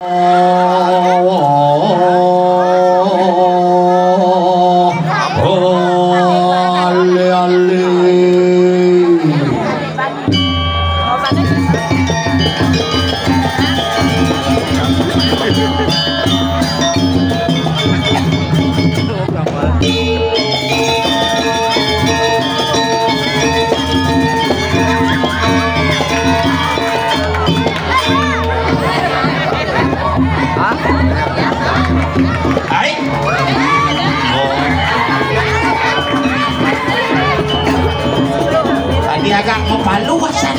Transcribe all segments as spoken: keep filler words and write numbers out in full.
Ale, ale. Hai. Tadi agak mau palu asan.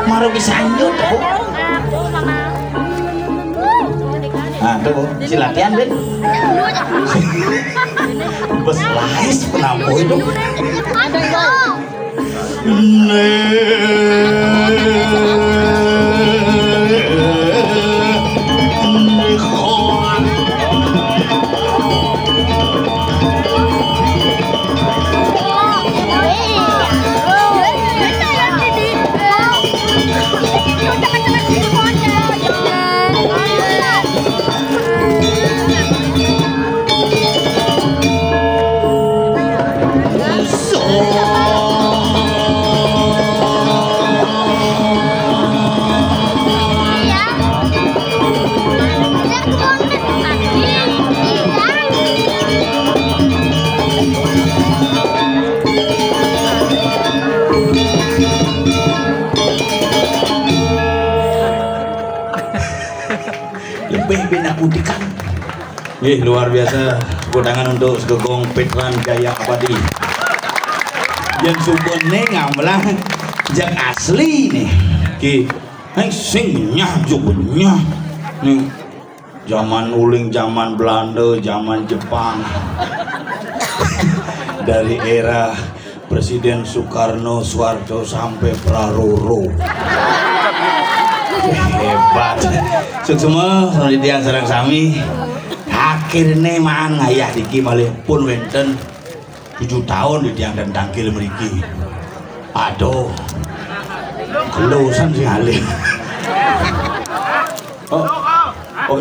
Maro bisa lanjut, Bu. Nah, tuh, si latihan, Ben. Bes lais penampu itu. Lebih bina kudikan. Nggih, luar biasa. Tepuk tangan untuk Segegong Petran Jaya Abadi. Yang sumpene ngambelang jek asli nih. Ki, heng sing nyah jupun nyah. Nih, zaman uling, zaman Belanda, zaman Jepang. Dari era Presiden Soekarno, Soeharto sampai Praroro. Hebat. Suksma, Radian sareng sami. Akhirnya maan ngayah niki malih pun wenten tujuh tahun di tiang dan tangkil mriki. Aduh. Kelusan sing alim. Oh. Oh,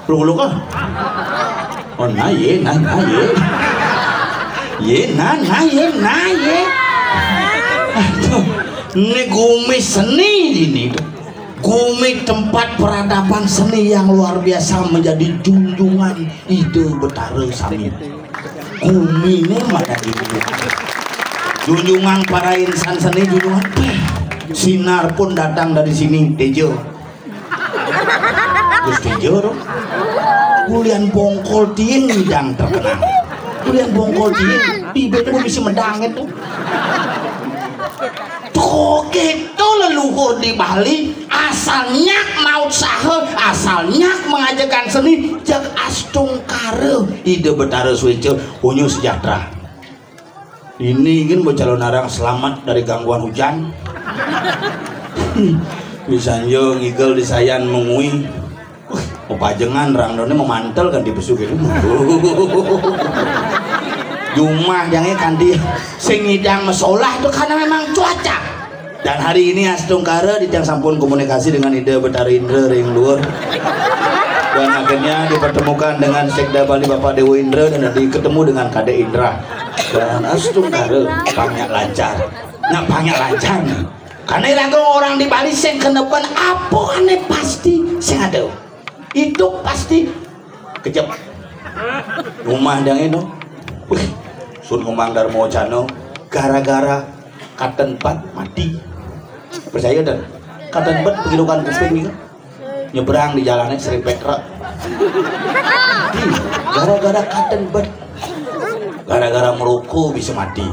lu lu kah? Oh, nah, ye, nah, nah, ye. Ye, nah, nah, ye, nah, ye. Aduh, ini gumi seni ini. Gumi tempat peradaban seni yang luar biasa menjadi junjungan Ida Betara sami. Gumi ini menjadi junjungan. Junjungan para insan seni, junjungan. Sinar pun datang dari sini, Tejo. Terus Tejo, dong. Kulian bongkol tiing nyidang terkenal. Kulian bongkol tiing, bibir pun bisa medang itu. Tuh gitu leluhur di Bali, asal nyak maut saha, asal nyak mengajarkan seni, jak astungkara Ida Betara Sueca, punya sejahtera. Ini kan buat calon arang selamat dari gangguan hujan. Misalnya ngigel di sayan mengui. Wah, pajengan rang done memantel kan di besuk itu. Jumah jangan kanti sing ngidang mesolah itu karena memang cuaca. Dan hari ini astungkara di tiang sampun komunikasi dengan Ida Betara Indra ring luhur. Dan akhirnya dipertemukan dengan Sekda Bali Bapak Dewa Indra dan diketemu dengan Kadek Indra. Dan astungkara banyak lancar. Nah, banyak lancar nih. Karena iraga orang di Bali sing kenepen apa ane pasti sing ada. Itu pasti kejep. Rumah dang itu. Wih, sun ngomong Darma Wacana gara-gara katen bat mati. Percaya dan katen bat pengirukan kuping itu. Nyebrang di jalannya seripet rak. Mati. Gara-gara katen bat. Gara-gara merokok bisa mati.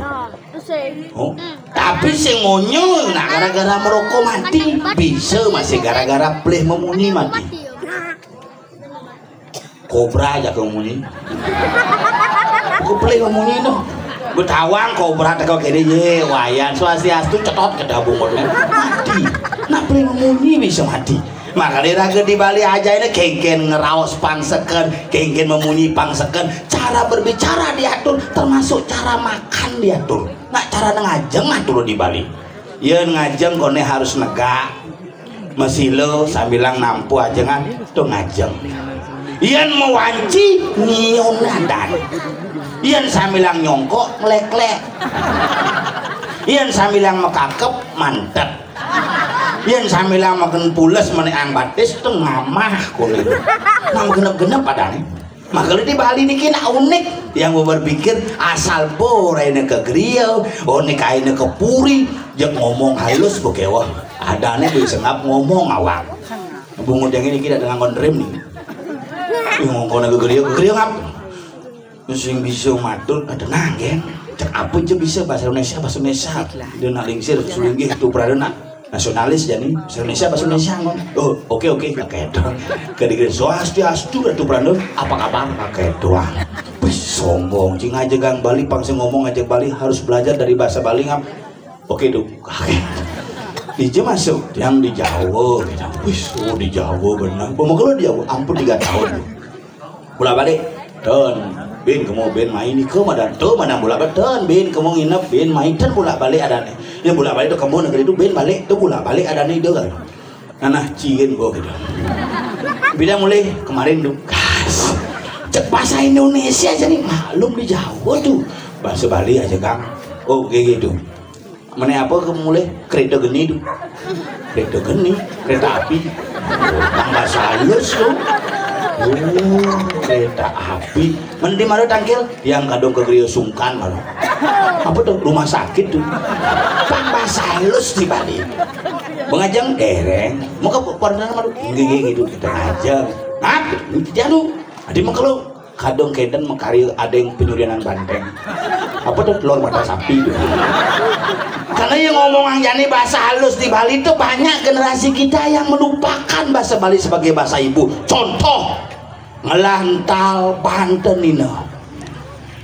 Oh. Tapi sing ngoyo, nah, gara-gara merokok mati, bisa masih gara-gara pelih memunyi mati. Kobra aja kau munyi. Kau pelih memunyi no. Betawang kobra teko kene ye, Wayan Swastiastu, cetot ke dabung kau, mati. Nak pelih memunyi bisa mati. Makanya raga di Bali aja ini kengken ngeraos pangseken, kengken memunyi pangseken. Cara berbicara diatur, termasuk cara makan diatur. Nak cara ngajeng atur di Bali. Yen ngajeng kone harus negak. Mesilo sambilang nampu ajengan, tuh ngajeng. Yen mewanci, nyiun adan. Yen sambilang nyongkok, ngleklek. Yen sambilang mekakep, mantet. Yen sambilang makan pules, menekan batis, tuh ngamah kone. Nang genep-genep adane. Makanya di Bali niki nak unik. Yang mau berpikir asal bo raine ke griya, oh, nek kaine ke puri, jek ngomong halus bekewah. Adane bisa ngap ngomong awang. Bungut yang ini kita dengan konrem nih. Ih, ngomong ke griya, ke griya ngap. Sing bisa matur, ada nanggen. Cek apa aja bisa bahasa Indonesia, bahasa Indonesia. Dia nak lingsir, sulinggi, itu pradana. Nasionalis jani, bahasa Indonesia, bahasa Indonesia, ngomong. Oh, oke, oke, oke, dong. Ketika Swastiastu, Ratu Prando, apa kabar? Oke, doang. Wih, sombong. Cing aja gang Bali, pang sing ngomong aja Bali, harus belajar dari bahasa Bali, ngap. Oke, tuh. Oke. Ija masuk, yang di Jawa, gitu. Wih, oh, di Jawa benar. Mau kalau di Jawa, ampun, tiga tahun. Bolak-balik. Ten, bin kamu bin main ni ke madan. Tu madan bolak-balik. Ten, bin kamu nginep, bin main. Ten bolak-balik adane. Ya bolak-balik tu kamu negeri tu bin balik. Tu bolak-balik adane dia kan. Nanah cieun gua gitu. Bida mulai kemarin tu. Gas. Cek bahasa Indonesia aja nih, maklum di Jawa tu. Bahasa Bali aja, Kang. Oh, kayak gitu. Mana apa ke mulai? Kereta geni tu. Kereta geni, kereta api. Nang bahasa halus tu. Oh, kereta api. Mana di mana tangkil? Yang kadung ke griya sungkan malah. Apa tu? Rumah sakit tu. Pang bahasa halus di Bali. Mengajeng dereng. Muka pernah malu. Gigi gitu kita aja. Nah, dia tu. Adi mengkelu. Kadung kenten mekari ada yang penyurianan banteng. Apa tu, telur mata sapi tu? Karena yang ngomong yang jani bahasa halus di Bali itu banyak generasi kita yang melupakan bahasa Bali sebagai bahasa ibu. Contoh, ngelah ental banten nina.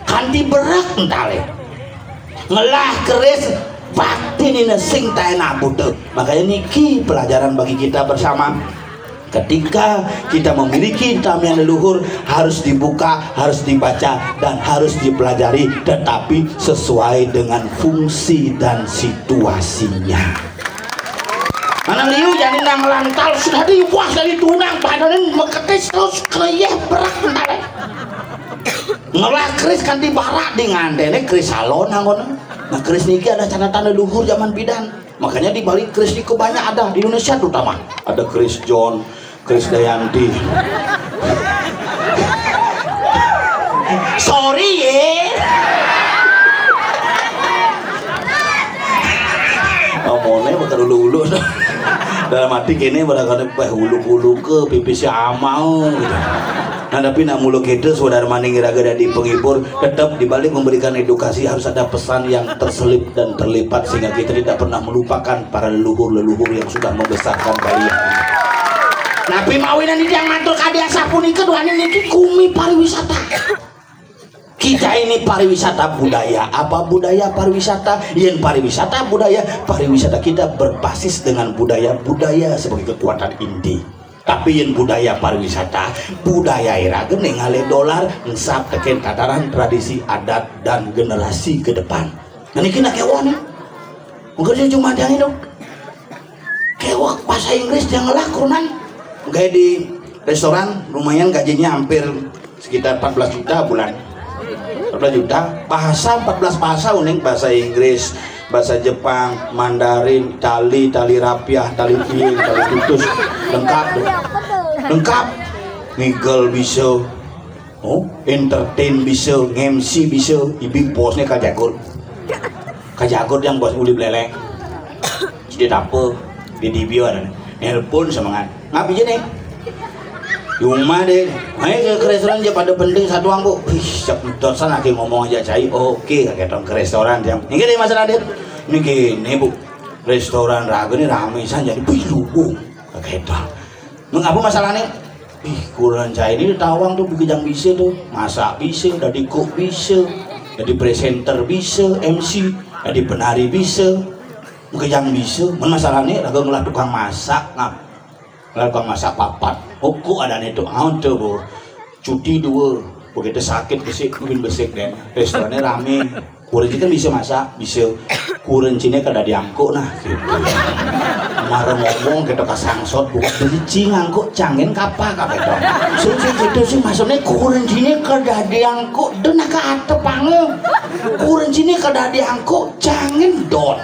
Kanti berak entale. Ngelah keris bakti nina sing taena buta. Makanya niki pelajaran bagi kita bersama. Ketika kita memiliki tamiang leluhur, harus dibuka, harus dibaca, dan harus dipelajari, tetapi sesuai dengan fungsi dan situasinya. Mana liu jadi nang lantal sudah diwah dari tunang badannya meketis terus keyeh berak entale. Ngelah keris kanti barak di ngantene keris salon anggon. Nah, keris niki ada catatan leluhur zaman bidan. Makanya di Bali keris niki banyak ada di Indonesia terutama. Ada keris John, Krisdayanti. Sorry ye. Omone bakal ulu-ulu. Dalam hati kene pada kata peh ulu-ulu ke pipis ya amau gitu. Nah, tapi nak mulu kita saudara maning raga dari penghibur, tetap di balik memberikan edukasi harus ada pesan yang terselip dan terlipat sehingga kita tidak pernah melupakan para leluhur-leluhur yang sudah membesarkan Bali. Nabi mawinan ini yang ngatur kadi asapunika duane niki kumi pariwisata. Kita ini pariwisata budaya. Apa budaya pariwisata? Yang pariwisata budaya, pariwisata kita berbasis dengan budaya, budaya sebagai kekuatan inti. Tapi yang budaya pariwisata, budaya iraga ningale dolar, nsap teken tatanan tradisi adat dan generasi ke depan. Nah, niki nak kewon nih. Mungkin cuma ada itu. Kewak bahasa Inggris dia ngelah kurunan. Kayak di restoran lumayan gajinya hampir sekitar empat belas juta bulan. Empat belas juta, bahasa empat belas bahasa uning, bahasa Inggris, bahasa Jepang, Mandarin, Itali, Itali rapiah, Itali piing, Itali tutus, lengkap tuh. Lengkap. Ngigel bisa, oh, entertain bisa, nge-M C bisa, ibing bosnya kajagur. Kajagur yang bos uli beleleng. Jadi apa? Di D B O ada. Nelpon sama kan. Ngapain aja nih? Di rumah deh. Ayo ke restoran aja pada penting satu angkuk. Wih, cek dosan lagi ngomong aja cai. Oke, kayak dong ke restoran dia. Ini deh masalah deh. Ini gini, Bu. Restoran raga ini rame saja. Wih, lu, Bu. Kayak dong. Mengapa masalahnya? Ih, kurang cai ini tawang tuh bikin yang bisa tuh. Masak bisa, dadi kok bisa. Jadi presenter bisa, M C, jadi penari bisa. Mungkin yang bisa. Mana masalahnya? Raga ngelah tukang masak, ngap. Lalu kang masak papat. Oh, kok ada nih tuh? Aun tuh, Bu. Cuti dua. Begitu sakit besik, mungkin besik deh. Restorannya rame. Kurenciné kan bisa masak, bisa. Kurenciné kada diangkuk nah, gitu. Marah ngomong kita kasangsot, bukan benci ngangkuk cangin kapa kapa itu. Sing sing gitu sih maksudnya kurenciné kada diangkuk, dena ke atep pange. Kurenciné kada diangkuk cangin don.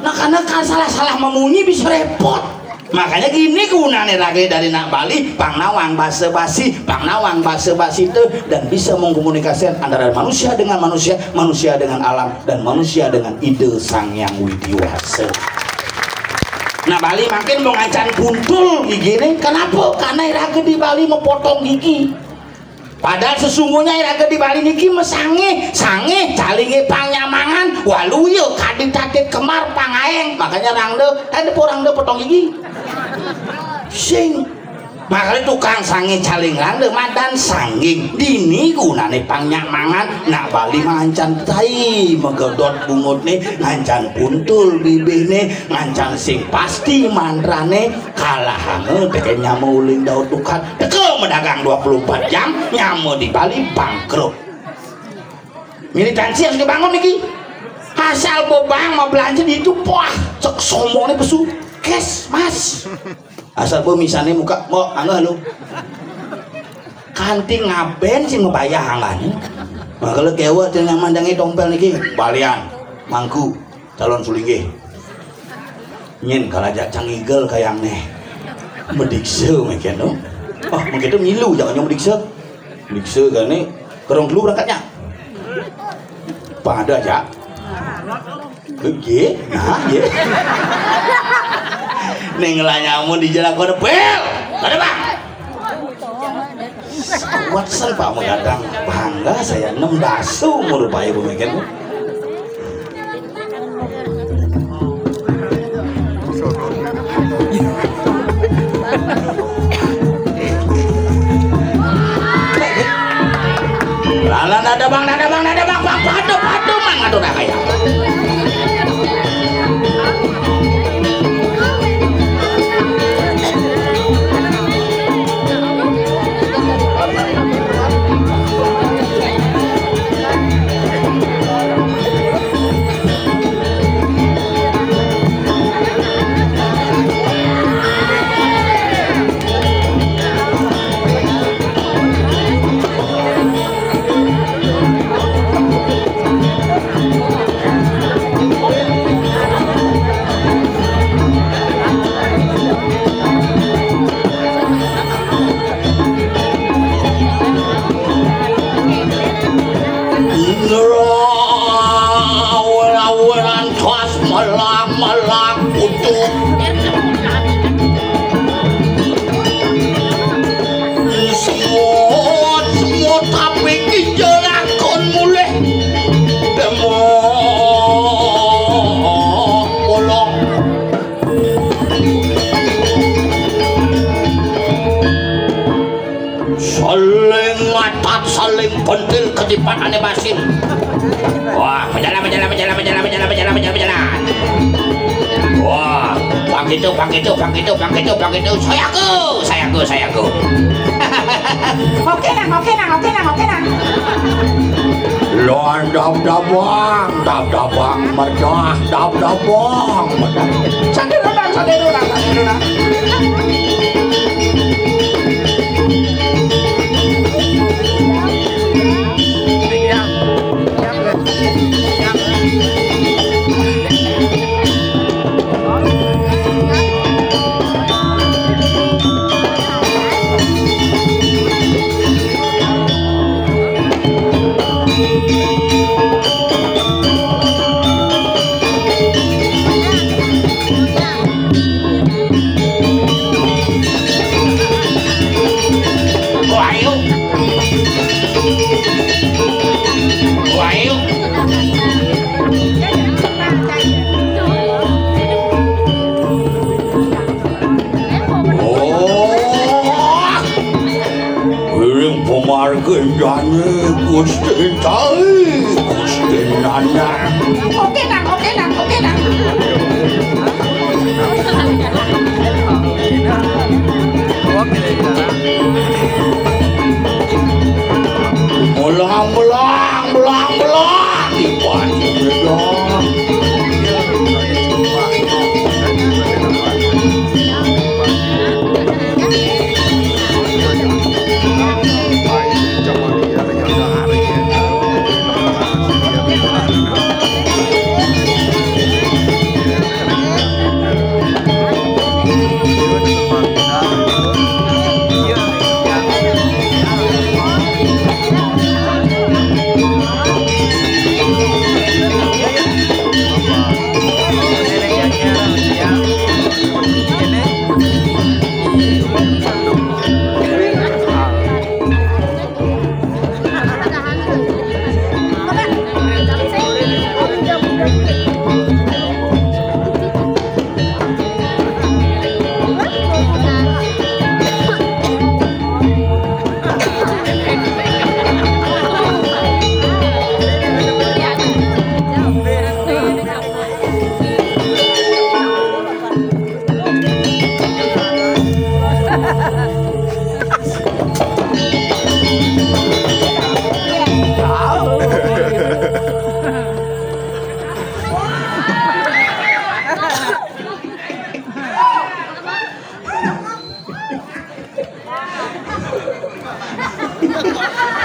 Nah karena kan salah-salah memunyi bisa repot. Makanya gini gunane lagi dari nak Bali, pangnawang basa basi, pangnawang basa basi itu dan bisa mengkomunikasikan antara manusia dengan manusia, manusia dengan alam, dan manusia dengan ide Sang Yang Widi Wasa. Nah Bali makin mau ngancan buntul gigi nih. Kenapa? Karena raga di Bali mau potong gigi. Padahal sesungguhnya raga di Bali niki mesangih, sangih, calinge pangyamangan, waluya kaditatit kemar pangaeng. Makanya rangda, ada orang da potong gigi. Sing. Makanya tukang sangih caling rangda madan sanging. Dini gunane pangyamangan, nak Bali mancan tai, megedot bungutne, ngancan puntul bibihne, ngancan sing pasti mantrane, kalahane teke nyama uling daud tukad. Teka medagang dua puluh empat jam, nyama di Bali bangkrut. Militansi harus dibangun niki. Asal bobang mau belanja di itu, wah, cek sombongnya pesu. Kes, mas. Asal bo misalnya muka, mau angga lu. Kanti ngaben sih ngebayah angani. Nah, kalau kewa tuh yang mandangi tompel niki, balian, mangku, calon sulinggih. Nyen kalau aja cangigel kayang nih. Medikse mungkin dong. Oh, mungkin itu milu jangan yang medikse. Medikse kan nih. Kerong dulu berangkatnya. Pada aja. Oke, nah, ya. Ning lah nyamun di jalan kono, bel. Ada bang. Kuat sen Pak menggadang bangga saya enam dasu umur bayi pemikiran. Lalan ada bang, ada bang, ada bang, bang, padu, padu, mang, aduh, dah kayak. Awal-awalan khas malang-malang utuh. Semut, semut tapi ginjal lakon mulih. Demok bolong. Saling matat, saling pentil ketipan ane basin. Wah, menjalan, menjalan, menjalan, menjalan, menjalan, menjalan, menjalan, menjalan. Wah, pang itu, pang itu, pang itu, pang itu, pang itu. Sayaku, sayaku, sayaku. Oke nang, oke nang, oke nang, oke nang. Loan dab dabang, dab dabang merdah, dab dabang merdah. Sandi runang, sandi runang, sandi runang. Dane Gusti Cai, Gusti Nanang. Oke, Nang, oke, Nang, oke, Nang. Oke, Nang. Belang, belang, belang, belang. Ipan, belang.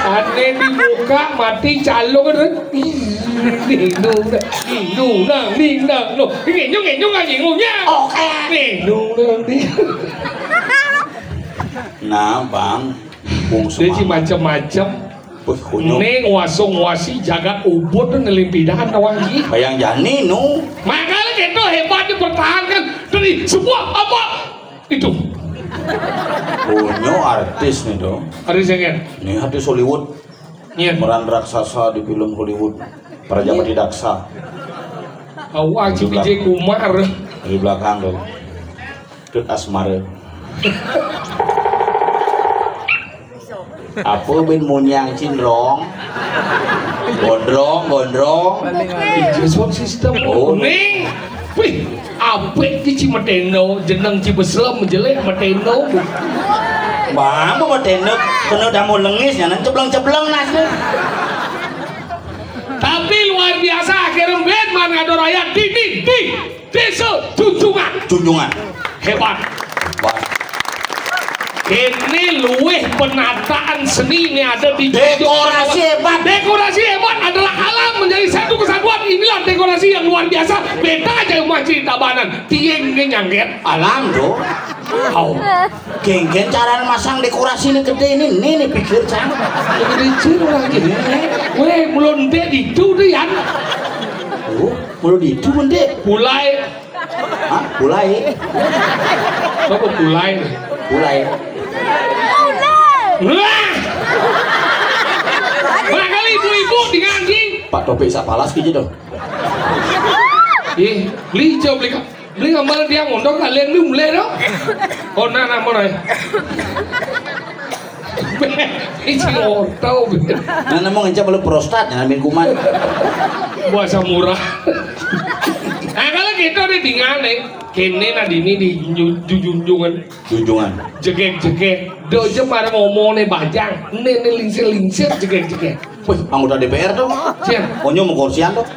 Ane dibuka mati calon. Dinu, dinu, nang, ding, nang, lo. Ngenyong, ngenyong, ngenyong, ngenyong. Oke. Dinu, nang, ding. Nah, Bang, wong Dia sih semana. Macam-macam. Wih, kunyuk. Ini nguaso-nguasi jagat Ubud tuh ngelimpidan tawang ki. Bayang jani, nu. Makanya kita hebat dipertahankan dari sebuah apa itu. Punya artis nih, dong. Artis yang kan? Ini artis Hollywood. Iya. Meran raksasa di film Hollywood. Prajapati Daksa. Awak Di belakang. Vijay Kumar. Di belakang, tuh. Tut Asmara. Apa bin munyang cindrong? Gondrong, gondrong. Iya, sound system. Oh. Ning. Wih, apik ki ci meteno, jeneng ci beslem, jelek meteno. Bang, apa meteno? Kena damu lengis, nyanan cebleng-cebleng nasnya. Tapi luar biasa, akhirnya Ben man ngador ayat di, di, di. Desa Junjungan. Junjungan. Hebat. Hebat. Ini luwih penataan seni ini ada di Dekorasi hebat. Dekorasi hebat adalah alam menjadi satu kesatuan. Inilah dekorasi yang luar biasa. Beda aja rumah cerita Tabanan. Tiang ini nyangget. Alam tuh. Au. Geng-geng cara masang dekorasi ini gede ini. Ini nih pikir saya. Gede cil lagi. Weh, belum dek itu tuh ya. Oh, belum itu mendek. Mulai Hah? Pulai. Apa pulai? Pulai. Wah! Barangkali ibu-ibu dengan di Pak Topik Sapalas gitu dong. Ih, beli jauh beli ka-, beli ngambil dia ngondong kalian lu mulai dong. Oh, nah, nah, mulai. Isi oto. Nah, nemu ngencap lu prostat, nyamin kuman. Bahasa murah. Nah, kalau gitu nih, dengan nih, kene nah dini di ju-, ju-, junjungan. Junjungan. Jegek-jegek. Do aja marang ngomong nih bajang. Nih, nih lingsir-lingsir, jegek-jegek. Wih, anggota D P R tuh. Siap. Onyo mau kursian tuh.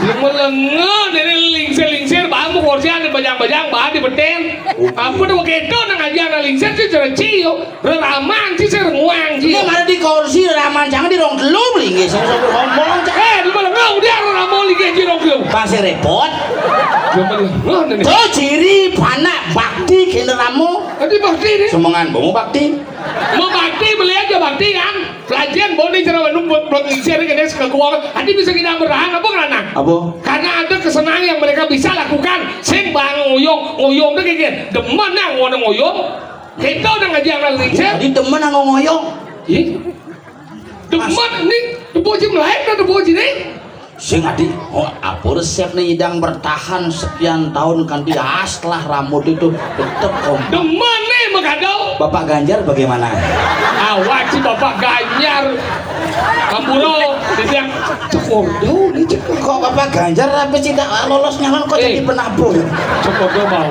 Lu melengo, nih, nih lingsir-lingsir, bahan mau kursian, nih bajang-bajang, bahan di betel. Oke. Apa tuh begitu, nang aja, nang lingsir, sih, cara ciyo. Reraman sih, sih, renguang sih. Ini mana di kursi reraman, jangan di rong telu, beli, nggih, sing satu ngomong, cak. Eh, lu malah ngau dia reraman lagi di rong telu. Pasti repot. Lu malah ngau nih. Tuh, ciri panak bakti kene ramu. Tadi bakti nih. Semengan, mau bakti. Mau bakti, beli aja bakti, kan? Pelajaran boni cara menung buat, buat ngisir kene sekekuang. Tadi bisa kita berahan apa ngeranang? Apa? Karena ada kesenangan yang mereka bisa lakukan. Sing bang ngoyong, ngoyong tuh kayak gini. Demen nah ngono ngoyong. Kita udah ngaji anak lincah. Tadi demen nang ngoyong. Ih. Demen nih, debo ji melayu dah debo ji nih. Sing adi, oh, apa resepnya nyidang bertahan sekian tahun kanti aslah rambut itu tetep komplit. Demen nih, Mak Ado. Bapak Ganjar bagaimana? Awak si Bapak Ganjar. Kampuro, dia bilang, "Cek Ordo nih, cek." Kok Bapak Ganjar apa sih tak lolos nyalon kok Eh. jadi penabuh? Cek Ordo mau.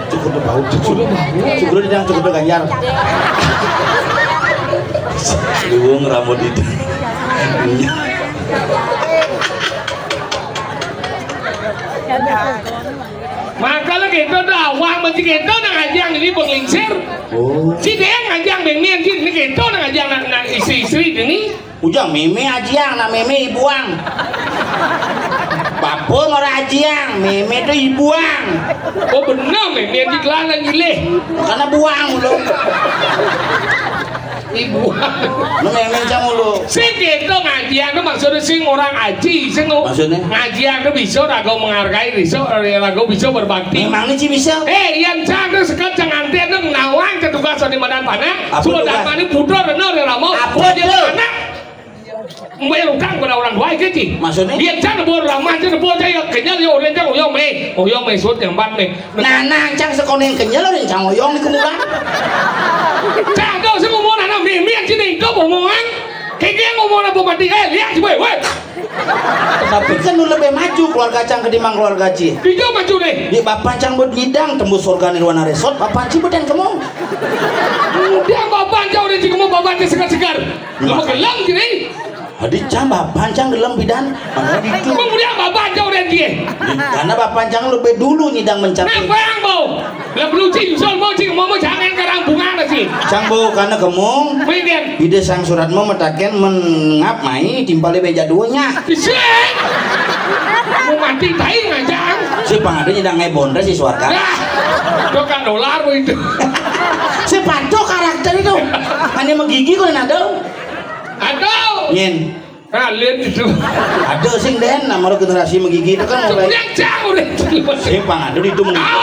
Cukup bau, cukup. Cukup bau. Cukup di dalam, cukup Ganjar. Luwung rambut itu. Maka lagi itu dah awak mesti kita nang ajang ini penglingsir. Oh. Si dia ngajang bengmian si ini kita nang ajang nang, nang istri-istri ini. Ujang mémé ajiang, nah mémé ibuang. Bapa ngora ajiang, mémé tu ibuang. Oh bener mémé di kelana nyilih. Karena buang lu. Ibuang. Lu mémé cang lu. Sing kita ngajian tu maksudnya sing orang aji, sing Maksudnya? Ngajian tu bisa ragu menghargai, bisa ragu bisa berbakti. Memang ni ci bisa. Eh, yang cang tu sekat cang antian tu nawang ke tugas di madan panak. Apa Suruh tugas? Datang ni putra rena dia lama. Apa dia tu? Anak. Mbayar utang pada orang tua ke ci. Maksudnya? Dia cang buat lama cang buat cang yang kenyal ya orang cang uyang meh. Uyang meh suat yang bat meh. Nah, nah, cang sekolah yang kenyal orang cang uyang ni kemulan. Cang tahu sih ngomong anak mimi yang sini itu omongan. Kiki yang ngomong apa mati eh lihat sih weh. Tapi kan lu lebih maju keluarga cang ketimbang keluarga ci. Dia maju deh. Di bapak cang buat nyidang tembus surga nirwana resort, bapak ci buat yang kemong. Dia bapak cang udah ci kemong bapak cang segar-segar. Kamu gelang gini. Adi cang bapancang gelem bidan. Makanya gitu. Kemudian bapancang orang dia. Karena bapancang lebih dulu nyidang mencapai. Nang bayang bau. Lah perlu cing sol mau cing mau mau jangan karang bunga na sih. Cang bau karena kemung. Mungkin. Ide sang surat mau metaken mengap mai timpal beja duanya. Isi. Mau mati tai ngajang. Si pangada nyidang ngai bondre si suarga. Nah, itu kan dolar itu. Si patuh karakter itu. Hanya menggigi kok ada. Aduh. Nyen. Kalian itu. Ada sing den, nama lo generasi menggigi itu kan mulai. Yang jauh deh. Sing pangadu itu menggigi.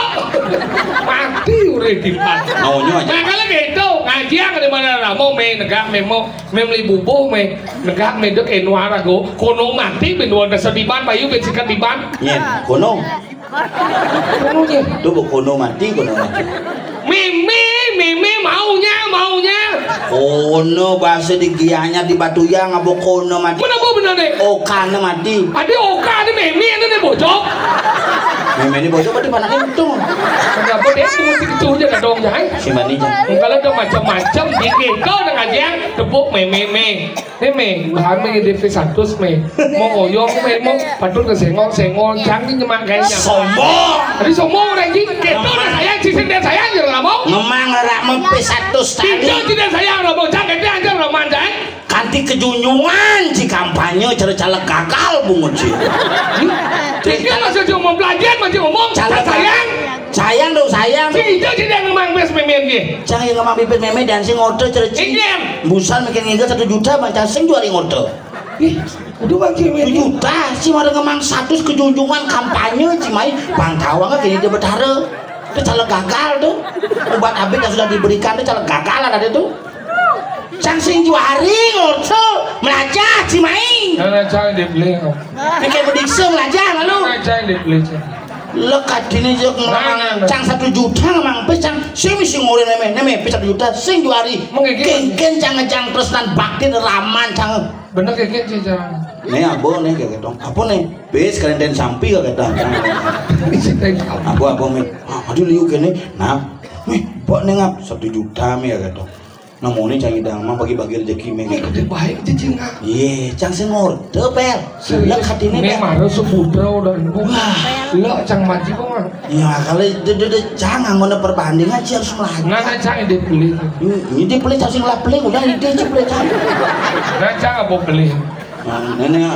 Mati udah di mana? Maunya aja. Nah, kalau gitu, ngaji yang di mana lah? Mau main negak, main mau, main beli bubuh, main negak, main dek, eh, nuara go. Kono mati, ben dua dasar di ban, bayu, ben sikat di ban. Nyen, kono. Kono je. Tuh, bu, kono mati, kono mati. Mimi, mimi, maunya, maunya. Kono bahasa di gianya di batu yang abo kono mati. Mana bu benar deh? Okana mati. Ada oka, ada mimi, ada deh bocok. Mimi ini bocok berarti panak itu. Kenapa dia itu mesti gitu aja kadang jahai? Si mani jang. Kalau ada macam-macam di kita dengan dia tepuk mimi, mimi. Nih, Mé, bahan Mé D P seratus, Mé. Mau ngoyong, Mé, mau patut ke senggol, senggol, jangan nyemak gaya. Sombong. Tadi sombong orang ji, kita udah sayang, cincin dia sayang, jangan lama. Ngemang rak mau P seratus tadi. Tidak, tidak sayang, lama, jangan dia aja, lama, jangan. Kanti kejunjungan, ci kampanye, cara caleg gagal, bungut, ci. Tidak, maksud cuma belajar, masih ngomong, Caleg sayang. Sayang dong, sayang. Si Ijo, si dia ngemang bes, Mé, Mé, dia. Cang yang ngemang bibit mémé dan sing order cereci. Inggih. Busan mikir nginggil satu juta, macam sing dua ring order. Ih, udah bagi Satu juta, si mara ngemang satu kejunjungan kampanye, si mai bang tawang kini dia betara. Itu caleg gagal tuh. Obat abit yang sudah diberikan itu caleg gagal ada tuh. Cang sing juari ngorso melajah si mai. Karena cang dibeli. Kayak bedikse melajah lalu. Karena cang dibeli. Lek kadine jek ngelamang cang satu juta ngemang pis cang sing mesti ngoren neme neme pis satu juta sing juari. Mengke kengken cang ngejang tresnan bakti raman cang. Bener kengken sih cang. Ne abo ne kayak gitu. Apa ne? Bis kerenden sampi kayak gitu. Apa apa me? Ah, aduh liu kene. Nah, me, bok ne ngap satu juta me kayak gitu. Namanya cang idang mah bagi-bagi rezeki me. Ini gede baik aja cing ah. Iya, cang sing ngorde pel. Serius? Lek hati ini pel. Memang harus seputra udah ibu. Wah. Lo cang maji kok nggak? Ya kalau de de de cang anggone perbandingan sih harus melaju. Nggak ada cang ide beli. Ini dia beli cang sing lah beli udah ide aja beli cang. Nggak cang apa beli? Nah, ini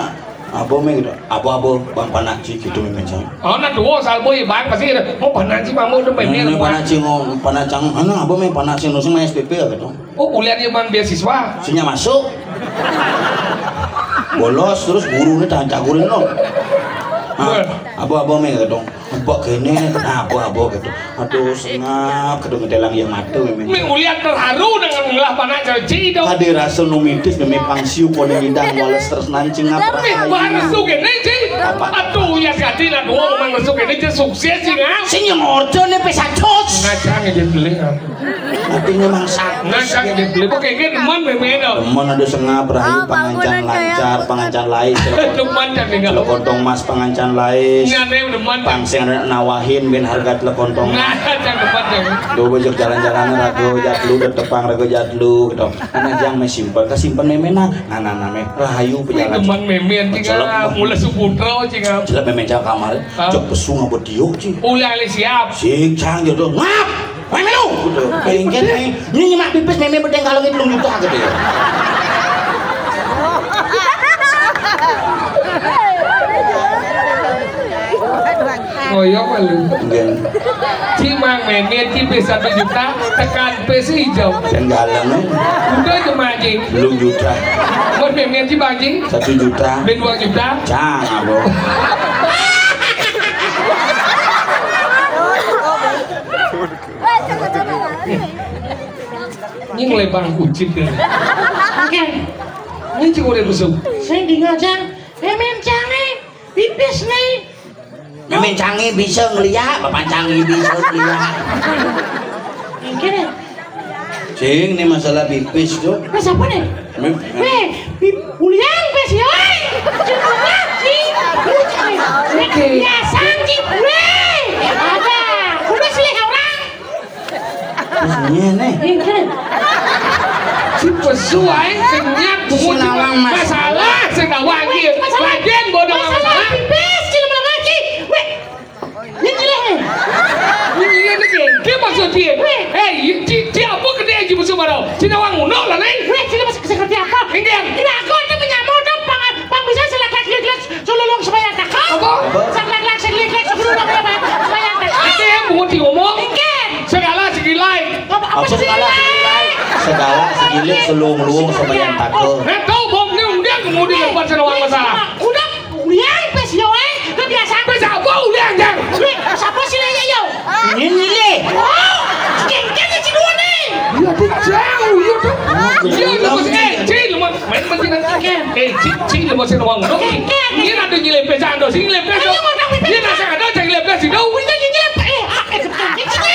apa me gitu? Apa apa bang panaci gitu me cang. Oh, nah dua salbo ya bang pasti ada. Mau panaci mamu udah pengen. Ini panaci mau panacang. Mana apa me panaci nusung me S P P ya gitu. Oh, kuliah dia man beasiswa. Sinya masuk. Bolos terus guru ini tahan cagurin lo. Ah, apa-apa mé gitu. Apa kéné, apa-apa gitu. Aduh, sengap gitu, ngedelang ya mata mé. Mé ulian terharu dengan ngelah panak ceci dong. Kadé rasa numitis demi pangsiu koné ngidang wales tresnan cingap. Mé rahayu. Baresu kéné, Ci. Apa? Aduh, ya jadi lah dua memang resu kéné, Ci, sukses, Ci, ngam. Sing yang ordo né pé satus. Ngacang ya, Ci, beli, ngam. Artinya mangsa. Nah, kan gitu. Kok kayak gitu, demen mémé dong. Demen ada sengap, rahayu, pangancan lancar, pangancan lais. Demen kan nih, nggak? Lekontong mas, pangancan lais. Nah, nih, demen. Pang sing ada nawahin, bin harga lekontong. Nah, kan demen, kan. Duh, bojok jalan-jalan, raga jatlu, tetepang, raga jatlu, gitu. Anak jang mé simpel, kesimpen mémé nah. Nah, nah, nah, mé. Rahayu, wih, pejalan. Demen mémé, anjing, ah. Mulai subuh, tro, anjing, ah. Jelek mémé jang kamar. Ah. Jok pesu ngabut diuk, Ci. Ulah, alih siap. Sing, cang, jodoh. Ngap! Wéh, melu! Gitu. Bengket, nih. Ini nyemak pipis mémé bedeng kalau gitu, juta gitu ya. Ngoyok malu. Enggak. Ci mang mémé, ci pé satu juta, tekan pé seijo. Dan galeng, eh. Udah aja, Mak, Ci. Belum juta. Buat mémé, ci, Bang, Ci. Satu juta. Dan dua juta. Cang, apa? Ini mulai bangku cit ya. Oke. Ini cukup udah busuk. Sing dinga, Cang. Mémé cangé, pipis nih. Mémé cangé bisa ngeliat, bapak cangé bisa ngeliat. Oke deh. Cing, ini masalah pipis tuh. Mas apa nih? Mé-, mé- Wéh, pip-, ulian pés ya, wéh. Cuma sih. Oke. Biasa sih, wéh. Ada. Udah selih orang. Terus ngene. Iya. Si pesu aing kenyang bungut. Sing nawang masalah. Masalah sing nawang ieu. Masalah. Lagian bodoh masalah. Masalah pipis, cina lagi. Wéh. Ini jelek nih. Ini jelek nih. Dia maksud dia. Wéh. Héi, ci, ci apa gede aja musuh marau. Cina wang uno lah, Neng. Wéh, cina masih seperti apa? Ini dia. Ini aku ada menyamar dong, pang, pang bisa selak-lak, selak-lak, selulung sembahyang takut. Apa? Selak-lak, selak-lak, selulung sembahyang takut. Itu yang bungut diomong. Mungkin. Segala segilai. Apa, apa segala segilai? Segala segilai, selung-lung sembahyang takut. Nah, tahu bom ni undian kemudian lepas sana wang masalah. Udah, udah, pes yo, eh. Udah biasa. Pes apa udah, Jang? Wih, siapa sih nanya yo? Ini nih. Oh, kengkeng si dua nih. Iya, tuh jauh, iya, tuh. Iya, lu masih, eh, Ci, lu mah main penting aja. Eh, Ci, Ci, lu masih nawang dong. Ini ada nyilep pesan dong, sini nyilep pesan. Ini nasa ada, jangan nyilep pesan dong. Ini nyilep, eh, ah, eh, kengkeng si dua.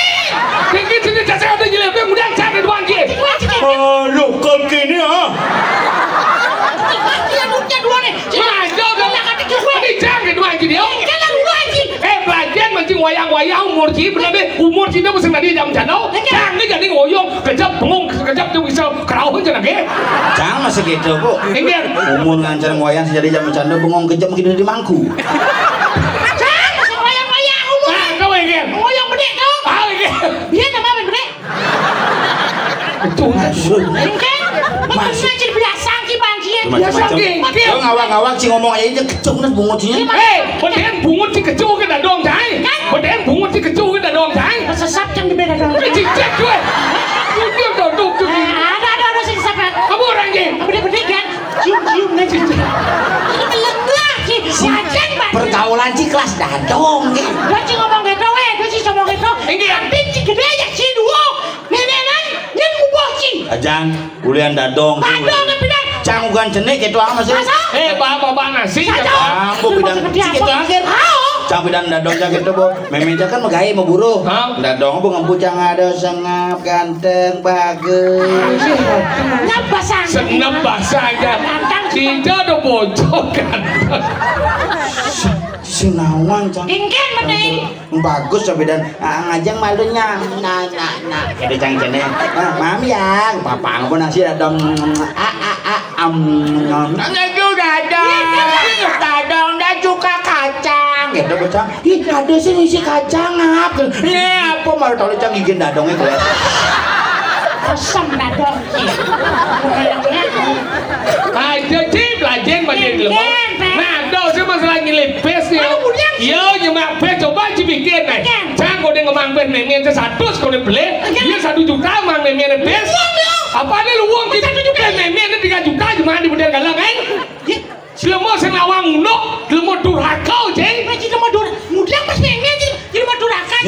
Kengkeng sini, jasa ada nyilep pesan, udah, jangan dua, Ci. Aduh, kok gini, ah? Iya, duitnya dua nih. Maju dong. Ini jangan dua, Ci, dia. Kengkeng lu, Ci. Eh, belajar mancing wayang-wayang umur ci, bener deh. Umur ci itu masih tadi jam jano. Jangan jadi ngoyong, kejap bengong, kejap tuh bisa kerauh aja lagi. Jangan masih gitu, Bu. Enggak. Umur ngancar ngoyang sejadi jam canda bengong kejam kita di mangku. Jangan masih wayang-wayang umur. Ah, kau enggak. Ngoyong bedik dong. Ah, enggak. Dia nama apa bedik? Betul. Masuk. Enggak. Masuk. Macam biasa ki banjir. Macam-macam. Biasa ki. Lo ngawang-ngawang sih ngomong aja dia kecung nih bungut sih. Eh, bedik bungut sih kecung kita dong, Cai. Kan? Bedik bungut sih kecung kita dong, Cai. Sesat yang dibeda dong. Eh, cicak gue. Udah dong, tuh, tuh. Eh, ada, ada, ada sih sesat. Kamu orang, Ci? Bedik-bedik kan? Cium-cium nih, Ci. Ini melenggah, Ci. Wajan, Pak. Pergaulan ci kelas dadong, Ci. Dia ci ngomong gitu, weh. Dia ci ngomong gitu. Ini. Tapi ci gede aja, ci dua. Nenenan, nyen muboh, Ci. Ajang, ulian dadong. Dadong, tapi dah. Cang ugan cenik gitu amat sih. Masa? Eh, bapak, bapak nasi. Saja. Ambo bidang seperti ci gitu apa? Akhir. Tahu. Cang bidang dadong cang gitu, Bu. Mémé cang kan magaé mau buruh. Hah? Dadong, Bu, ngempu cang ada sengap, ganteng, bagus. Nyapa sang? Senep bahasa aja. Ganteng. Tidak ada bocor, ganteng. Sinawan, Cang. Ingkén, bening. Bagus, coba dan, ah, ngajeng malunya. Nah, nah, nah. Ada cang cene. Ah, maaf ya, papa ngapa nasi ada, mm, ah, ah, ah, am, nom. Nanya juga ada. Dadong, dah suka kacang. Gitu, bocah. Ih, ada sih ngisi kacang, apa? Nih, apa malu tahu cang gigi dadongnya kelihatan. Asam dadong. Aja, Ci, belajar, belajar ilmu. Iya, Pak. Nah, ada sih masalah nyelip pes ya. Aduh, udah. Iya, nyemak pes, coba ci pikir, nih. Iya. Cang, kau udah ngemang pes, mémé, satu, kau udah beli. Iya. Dia satu juta, mang mémé, pes. Uang, ya. Apa ada lu uang, Ci? Satu juta. Pes mémé, ada tiga juta, cuma di model galang, kan? Iya. Jelema sing nawang unduk, jelema durhaka, Ci.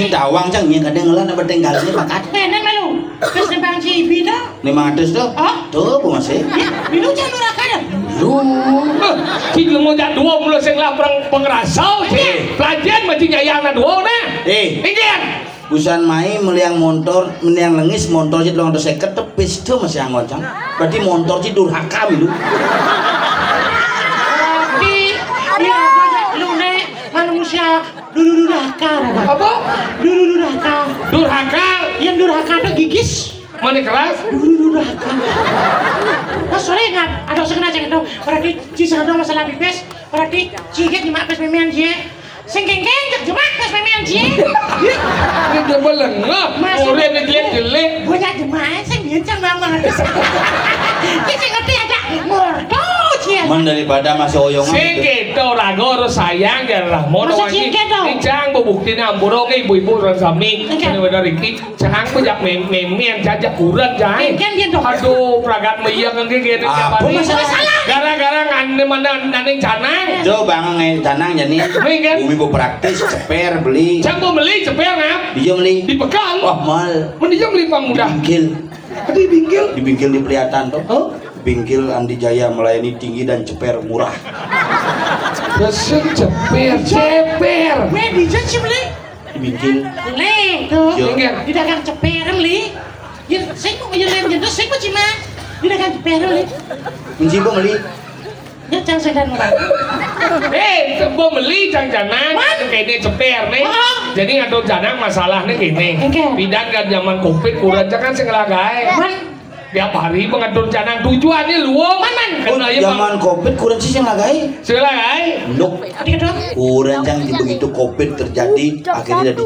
Tawang cang nya kadang ngelah nak bertenggal ni pakat. Kena malu. Terus nembang cibi dah. Lima ratus tu. Oh. Tu apa masih? Minum cang durhaka dah. Lu. Cik lu mau jak dua puluh sing lah perang pengerasau. Eh. Pelajaran macam nyayang nak dua nah. Eh. Ingat. Busan mai meliang montor, meliang lengis montor cik dua ratus seket tu pis tu masih anggot cang. Berarti montor cik durhaka milu. Tapi, ya, lu nek manusia dulu durhaka. Apa? Dulu durhaka. Durhaka. Yang durhaka tu gigis. Mana keras? Dulu durhaka. Pas sore ingat, ada sengaja gitu. Berarti ci sengaja masalah pipis. Berarti ci get nyemak pas memian ci. Sing geng-geng, cek jemak pas memian ci. Ini coba lengah. Masih. Ore ni jelek-jelek. Banyak jemak, sing geng cang banget. Ci sing ngerti aja. Morto ci. Men daripada masih oyongan. Sing gitu, rago harus sayang ya lah. Mau masa doang ci ini. Gitu? Ini cang bu bukti ni ampura ke ibu-ibu orang sami. Oke. Ini benar iki. Cang ku jak mem-, memian jajak kuran jai. Kan dia dong. Aduh, pragat meyang engke kene. Apa masalah? Gara-gara ngane mana naning canang. Jo bang ngai canang jani. Mei kan? Bumi bu praktis, ceper beli. Cang bu beli ceper ngap. Dia beli. Di Pekan. Wah, mal. Mending beli pang mudah. Bingkil. Tadi bingkil? Di bingkil di Peliatan tuh. Oh? Bingkil Andi Jaya melayani tinggi dan ceper murah. Besar ceper, ceper. Weh, bisa sih beli. Bingkil. Le, tuh. Yo. Bingkil. Di dagang ceper, le. Ya, saya mau aja lem jentus, saya mau cima. Di dagang ceper, le. Kunci bu beli. Ya, cang sedan orang. Eh, bu beli cang canang. Man. Kene ceper nih. Oh. Jadi ngatur canang masalahnya gini. Oke. Pidan kan zaman covid, kurang jangan segala gae. Man. Tiap hari mengatur canang tujuannya luwung. Man, man. Oh, kena aja zaman covid kurang sih sing lagai. Sing lagai. Nuk. Adik dong. Kurang yang begitu covid terjadi akhirnya dari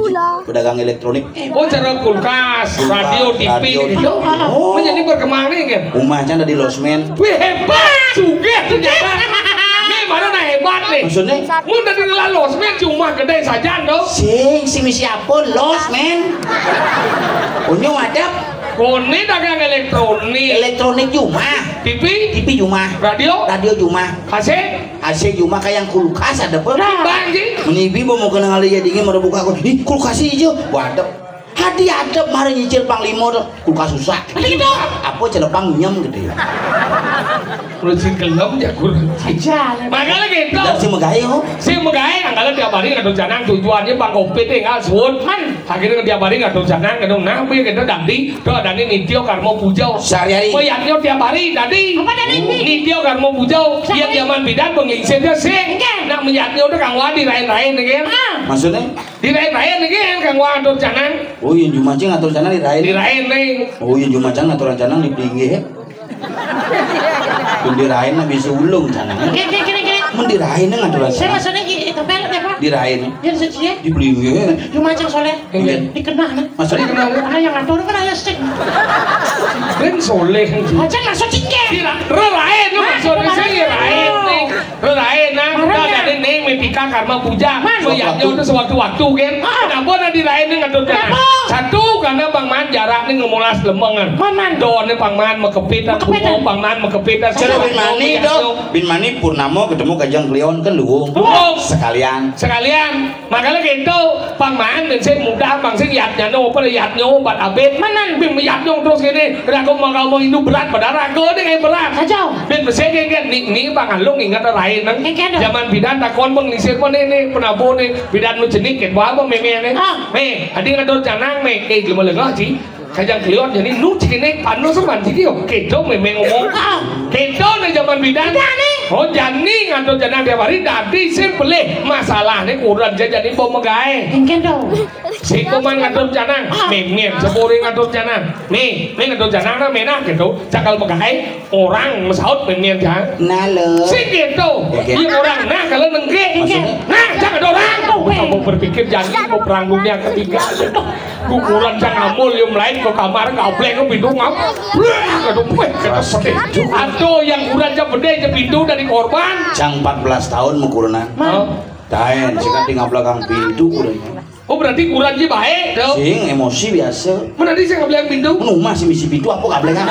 pedagang elektronik. Oh, cara kulkas, kulkas, radio, T V radio, gitu. Oh. Menjadi berkembang nih kan. Rumahnya ada di losmen. Wih, hebat. Sugih ternyata. Ini baru nah hebat nih. Maksudnya? Mun dari ngelah losmen cuma gede saja tuh. Sing, si misi apa losmen? Unyu ada. Kone dagang elektronik. Elektronik jumah. T V? T V jumah. Radio? Radio jumah. A C? A C jumah kayak kulkas ada apa? Nah. Bang, Ji. Menibi mau kena ngalih ya dingin mau buka aku. Ih, kulkas hijau. Waduh. Hadi ada kemarin nyicil panglima tuh. Kulkas susah. Gitu. Apa celepang nyem gitu ya. Kalau si gelem ya kurang. Aja. Makanya gitu. Dan si megahe, oh. Si megahe, angkala tiap hari ngatur canang tujuannya bang covid tinggal suwun. Man. Akhirnya tiap hari ngatur canang, kadang nah, punya kita dadi, tuh ada nih nityo karma puja. Sehari-hari. Mayatnya tiap hari, dadi. Apa dadi? Nityo karma puja. Yang zaman bidan pengingsirnya sih. Enggak. Nak mayatnya udah kang wadi lain-lain, kan? Ah. Maksudnya? Di lain-lain, kan? Kang wadi ngatur canang. Oh, iya, Jumacing ngatur canang di lain. Di lain, nih. Oh, iya, Jumacing ngatur canang di pinggir. Mun dirain mah bisa ulung canang. Gini, gini, gini, gini. Mun dirain ngatur. Saya maksudnya gini, itu pelek ya, Pak? Dirain. Dia suci ya? Dibeli ya. Cuma Cang Soleh. Iya. Dikenal, nah. Maksudnya kenal. Karena yang ngatur kan ayah sing. Ben Soleh. Aja maksud cing ya. Dira-, rerain lu maksudnya sih, rain nih. Rerain nah. Marah ya? Ada nih, nih, Mepika Karma Puja. Man. Setiap waktu. Itu sewaktu-waktu kan. Ah. Kenapa nanti dirain nih ngatur canang? Kenapa? Satu, karena Bang Man jarak nih ngemolas lemengan. Man, man. Doanya Bang Man mekepit, mekepit, Bang Man mekepit. Cara bin Mani dong. Bin Mani Purnamo ketemu Kajang Kliwon kan luwung. Luwung. Sekalian. Sekalian. Makanya gitu, Bang Man, dan saya mudah, Bang sing yatnya no, apa yatnya obat abet. Mana? Bin yatnya terus gini, aku mau kamu Hindu berat, padahal aku nih kayak berat. Kacau. Bin saya kayak gini, nih, nih, Bang Alung ingat lain, nang. Kayak gitu. Zaman bidan takon Bang Nisir pun ini, penabuh nih, bidan lu jenik, kayak apa meme nih? Ah. Nih, adi ngatur canang nih, eh, gimana lagi sih? Kajang Kliwon jadi nu cik ini panu seman cik yo. Kedo memang ngomong. Ah. Kedo nih zaman bidan. Bidan nih. Oh, jani ngatur canang tiap hari dadi sing pelih. Masalah nih kurang aja jadi bom megae. Engken dong. Si kuman ngatur canang, ah, mimin sepuri ngatur canang. Nih, nih ngatur canang nah menah gitu. Cakal megae. Orang mesaut memian jangan. Nah, lo. Sing gitu. Oke. Iya orang. Nah, kalau nengke. Maksudnya? Nah, jangan orang. Kamu berpikir jangan mau perang dunia ketiga. Kukuran jangan amul yang lain ke kamar ngableng ke pintu ngap. Aduh, weh, kata seperti itu. Atau yang kurang jam beda aja pintu dari korban. Cang empat belas tahun mau kurunan. Hah? Taen, sih kan tinggal belakang pintu kurunan. Oh, berarti kurang ji baik dong. Sing emosi biasa. Mana tadi saya nggak bilang pintu? Rumah sih misi pintu apa nggak bilang?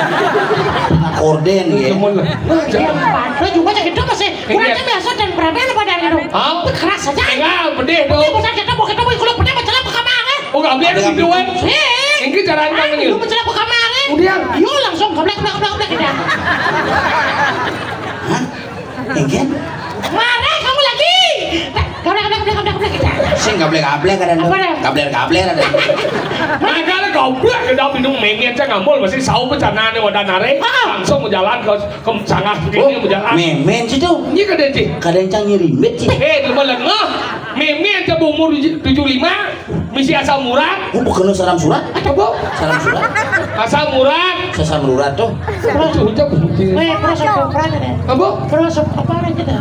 Korden ya. Namun lah. Nah, jangan. Lo juga sakit dong masih. Kurang ji biasa dan berapa lo pada dong? Hah? Keras aja. Enggak, pedih dong. Kita mau kita mau kalau pedih macam apa kamar eh? Oh, gablek gitu, Wan. Hei. Ini caranya kan ini. Lu mencelak ke kamar, eh? Udah. Yo, langsung gablek, gablek, gablek, gablek, gitu. Hah? Engken? Marah kamu lagi. Gablek, gablek, gablek, gablek, gablek, gitu. Sing gablek-gablek ada. Apa ada? Gablek-gablek ada. Makanya gablek, kita minum mengin aja ngambul, masih sau bencana nih, wadah narik. Ah. Langsung mau jalan ke, ke sangat begini, oh, mau jalan. Memen sih tuh. Ini kadang sih. Kadang cang ngirim bet sih. Eh, lu malah ngeh. Meme aja umur tujuh lima, misi asam urat. Oh, bukan salam surat. Apa? Salam surat. Asam urat. Sasam urat tuh. Terus ucap. Eh, terus apa, apa aja deh? Apa? Terus apa, apa aja deh?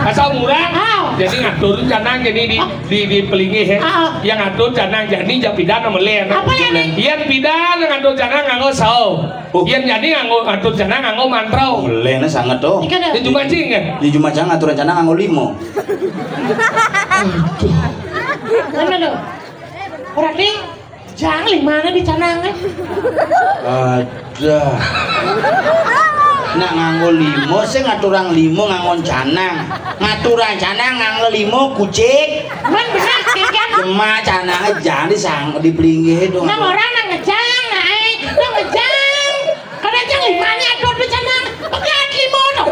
Asam urat. Ah. Jadi ngatur canang jadi di, di, di pelinggih, ya. Ah. Yang ngatur canang jadi japidan sama len. Apa len? Yang pidan ngatur canang nganggo sau. Oh. Yang jadi nganggo ngatur canang nganggo mantrau. Lena sangat tuh. Ikan ada. Di Jumajing, ya? Di Jumajang ngatur canang nganggo limo. Mana lo? Berarti jang lima di canang, eh? Ada. Nak nganggo limo, sing ngaturang limo nganggo canang. Ngaturang canang nganggo limo, kucing. Man benar, kan? Jema canang jangan disang, di pelinggih itu. Nang orang nang ngejang, nah, eh. Nang ngejang. Kada jang lima ni atur di canang. Pakai limo tu.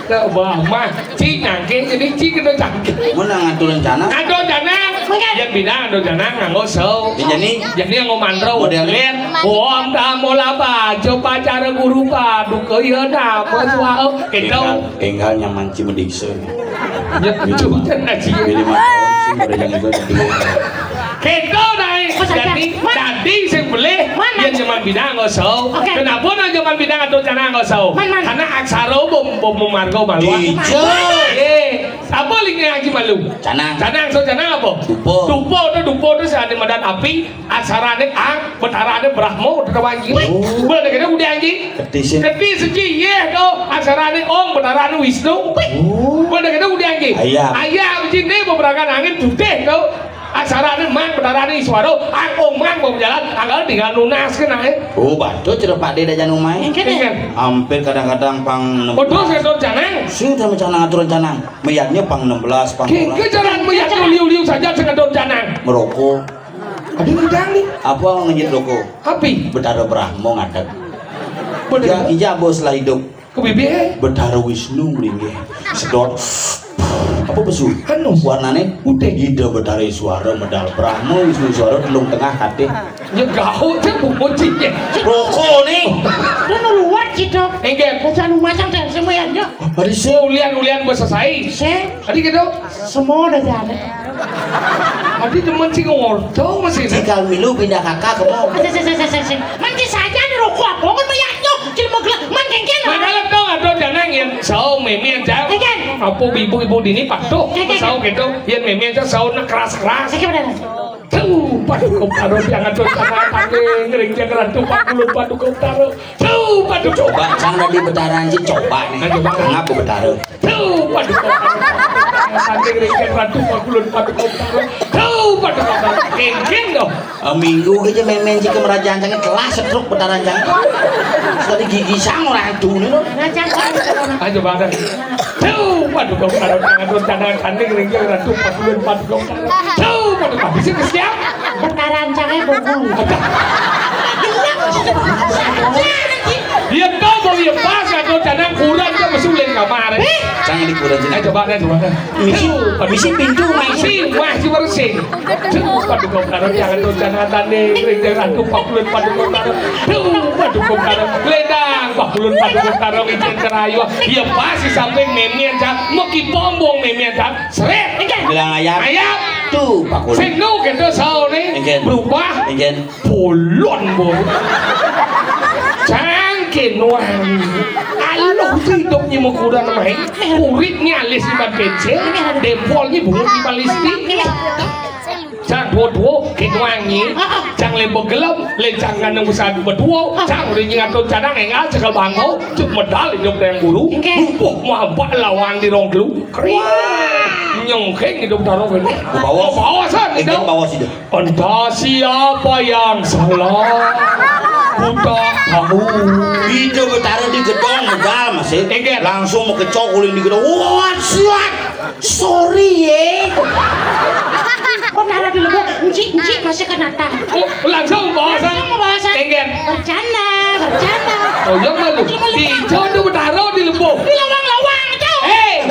Nah, wah, mah, ci nyangke, jadi ci kena cangke. Mun ngatur rencana? Ngatur rencana. Mungkin. Yang bidang ngatur rencana nganggo sau. Ya, jadi? Jadi nganggo mantra, model. Lain. Om tamo laba, coba cara guru paduka, ya, nama suara. Kita. Enggal, enggal nyaman ci mediksa. Ya, lucu. Jadi mah, sih, pada yang itu, jadi. Kita naik. Jadi, tadi sing beli, mana? Yang cuman bidang nganggo sau. Oke. Kenapa nak cuman bidang ngatur rencana nganggo sau? Man, man. Karena aksara bom, bom marga malu. Iya. Eh, apa lingnya Haji Malu? Canang. Canang, so canang apa? Dupa. Dupa tu, dupa tu sehari madan api, aksarane Ang, betarane Brahma, tu wangi. Oh. Boleh kena udah Haji? Ketis. Ketis siji, iya tu, aksarane Om, betarane Wisnu. Oh. Boleh kena udah Haji? Ayam. Ayam, sini beberangan angin putih tu. Aksarane Mang, betarane Iswara, Ang Om Mang mau jalan, anggal tinggal nunas kena, eh. Oh, bantu cerita Pak De dah jangan main. Iya. Hampir kadang-kadang pang enam belas. Oh, terus ngatur canang? Sing sama canang atur canang. Mayatnya pang enam belas, pang. Kengke jalan mayatnya liu-liu saja sing ngatur canang. Merokok. Ada udang ni. Apa ngejit rokok? Api. Betara Brahma ngadeg. Bener. Ya, ija bos lah hidup. Ke bibir. Betara Wisnu melinggih. Sedot. Apa besu? Anu. Warnane putih. Ida Betara Iswara medal Brahma Wisnu Iswara telung tengah katih. Ya gaho je bungut je. Rokok ni. Lu luar gitu. Enggak. Bocah lu macam dan semuanya. Hari se ulian-ulian besesai. Se. Tadi gitu. Semua udah jadi. Tadi teman sih ngorto masih. Cikal milu pindah kakak ke mau. Se, se, se, se, se, se. Manci saja ni rokok apa kan mayatnya. Cilma gelap. Man kengkeng. Makalah tau ada janang yang sau meme aja. Kengkeng. Apa ibu-ibu dini patuh. Kengkeng. Sau gitu. Yang meme aja sau nak keras-keras. Kengkeng benar. Tuh, paduka utara yang ngatur tanah tangge, ngering jaga ratu, pakulun paduka utara. Tuh, paduka. Coba, sang tadi betara anjing, coba nih. Nah, coba. Ngapa betara? Tuh, paduka utara. Tangge, ngering jaga ratu, pakulun paduka utara. Tuh, paduka utara. Kengkeng dong. Eh, minggu aja main-main jika merajaan canggih telah setruk betara canggih. Tadi gigi sang orang tuh nih loh. Ayo, coba ada. Tuh, paduka utara, tangan turun, tangan tanding, ringgit, ratu, pakulun, paduka utara. Tuh, paduka, bisa ke siap? Bentaran, caknya bungkung. Dia tahu mau dia pas, atau canang kurang, dia masuk lain kamar. Jangan dikurang, jangan. Ayo, coba, ayo, coba. Misi, misi pintu, misi. Misi, misi bersih. Duh, paduka utara, jangan tuh, jangan tanding, ring, ring, ratu, pakulun, paduka utara. Duh, paduka utara, ledang, pakulun, paduka utara, ijen kerayu. Iya, pas di samping memian, Cak. Meki pombong memian, Cak. Seret. Bilang ayam. Ayam. Tuh, pakulun. Sing nu gitu, saone. Engken. Berubah. Engken. Bolon, Bo. Cangkin wangi. Aluh hidupnya mengkuda nemain. Kuritnya alis di pecel. Dempolnya bungut di palisti. Cang dua-dua, kin wangi. Cang lembo gelem, lencang ngandung besar dua-dua. Cang udah nyengat tuh canang engal, cekel bangau. Cuk medal hidup yang guru. Oke. Rupuh muampak lawang di rong gelu. Kering. Nyengkeng hidup taruh ini. Bawa. Bawa san, Engken hidup. Bawa sih. Entah siapa yang salah, ku tak tahu. Itu betara di gedong, medal masih. Engken. Langsung mekecok ulin di gedong. Wah, siap. Sorry, ye. Kok nara di lebo Sekenata. Oh, langsung bahasa. Langsung bahasa. Engger. Bercanda, bercanda. Oh, iya, malu. Dijo tu bertaruh di lebuh. Di lawang-lawang tu. Hei.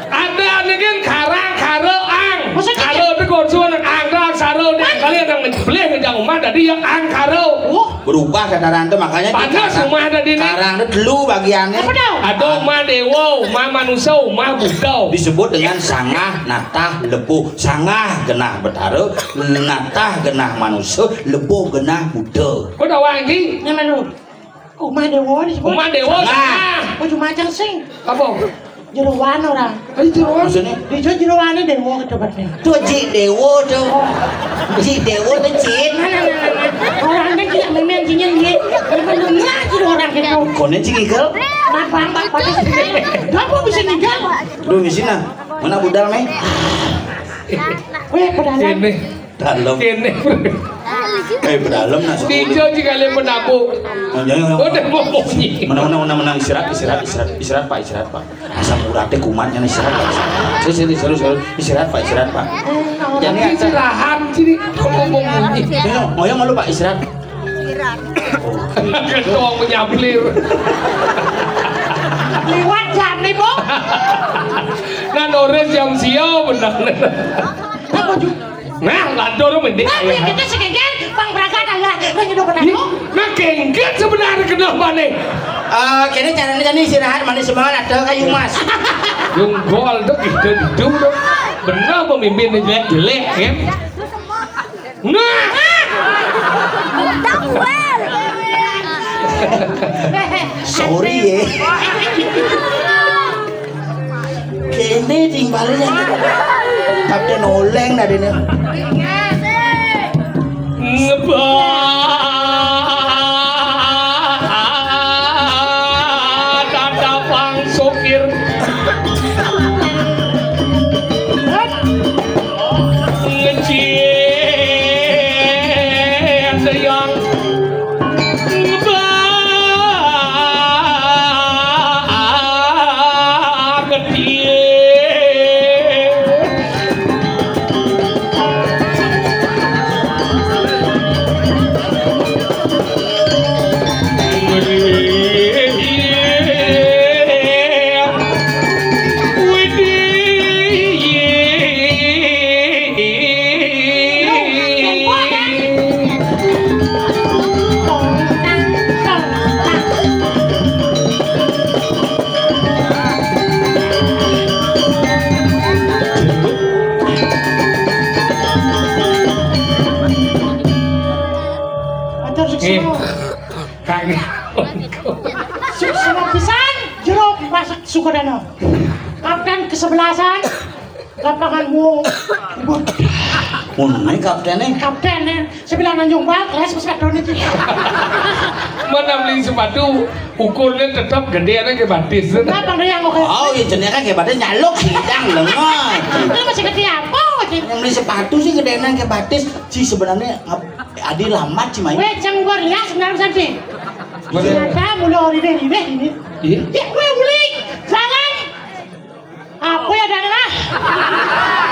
Ada, ada kan karang, karo, ang. Maksudnya? Karo tu konsumen, ang, ang, saro, dia kali yang beli ke jang umat tadi ya, ang, karo. Oh. Berubah tataran tu, makanya. Panas di karang, rumah tadi ni. Karang tu telu bagiannya. Apa tau? Ada umah dewa, umah manusia, umah Buddha. Disebut dengan sangah, natah, lebuh. Sangah genah betara, natah genah manusia, lebuh genah Buddha. Kau dah wang lagi? Nama lu? Umah dewa disebut. Umah dewa, sangah. Sangah. Oh, cuma macam sing. Apa? Jeroan orang. Ai, jeroan. Maksudnya? Di situ jeroan ni dewa ke tempatnya. Tu Cik Dewa tu. Cik Dewa tu, Cik. Mana, mana, mana? Orang kan tidak main-main sini, dia. Dia mendengar jeroan orang gitu. Konen Cik Igal? Kenapa, Mbak? Pada sini. Kenapa bisa tinggal? Lu di sini, nah. Mana budal, meh? Weh, pada. Ini. Dalam. Kene. Eh, berdalam, nah, sepuluh. Tiga sih kalian menabung. Oh, jangan, jangan. Udah mau bunyi. Menang, menang, menang, menang. Istirahat, istirahat, istirahat, istirahat, Pak, istirahat, Pak. Asam uratnya kumatnya nih, istirahat, Pak. Sini, sini, seru, seru. Istirahat, Pak, istirahat, Pak. Jangan. Ini istirahat sini. Kok mau bunyi? Ayo, mau yang malu, Pak, istirahat. Ketua menyaplir. Liwat jam nih, Bu. Nah, nores jam siau benar. Apa, Ju? Nah, lantur mending. Tapi kita segeger, Bang Braga dah lah. Nah, nyuduh benar, Bu. Nah, kengket sebenarnya kenapa nih? Eh, kene caranya tadi istirahat, manis semangat, ada kayu mas. Yung gol tuh gitu, gitu tuh. Benar pemimpin jelek-jelek, kan? Nah. Sorry ya. Kene timbalnya. Tapi noleng tadi nih. Ngebah. Tata pang sokir. Ngecil sayang. Matur suksma. Eh, kagak. Suksma pisan, jero masak Sukadana. Kapten kesebelasan, lapangan mu. Mun naik kaptennya. Kaptennya, sebelah Tanjung Bal, kelas pesawat drone itu. Mana beli sepatu, ukurnya tetap gede, anak ke batis. Kenapa nggak yang oke? Oh, iya, jenisnya kan kayak batis nyaluk, sidang, lengot. Itu masih gede apa, sih? Yang beli sepatu sih gedean kayak batis. Sih sebenarnya ngap-, Adi lambat sih, Mai. Weh, cang gua lihat sebenarnya, sih. Bener. Ternyata mulu ribeh-ribeh ini. Iya. Ya, weh, uling, jalan. Apa ya, Dang, ah?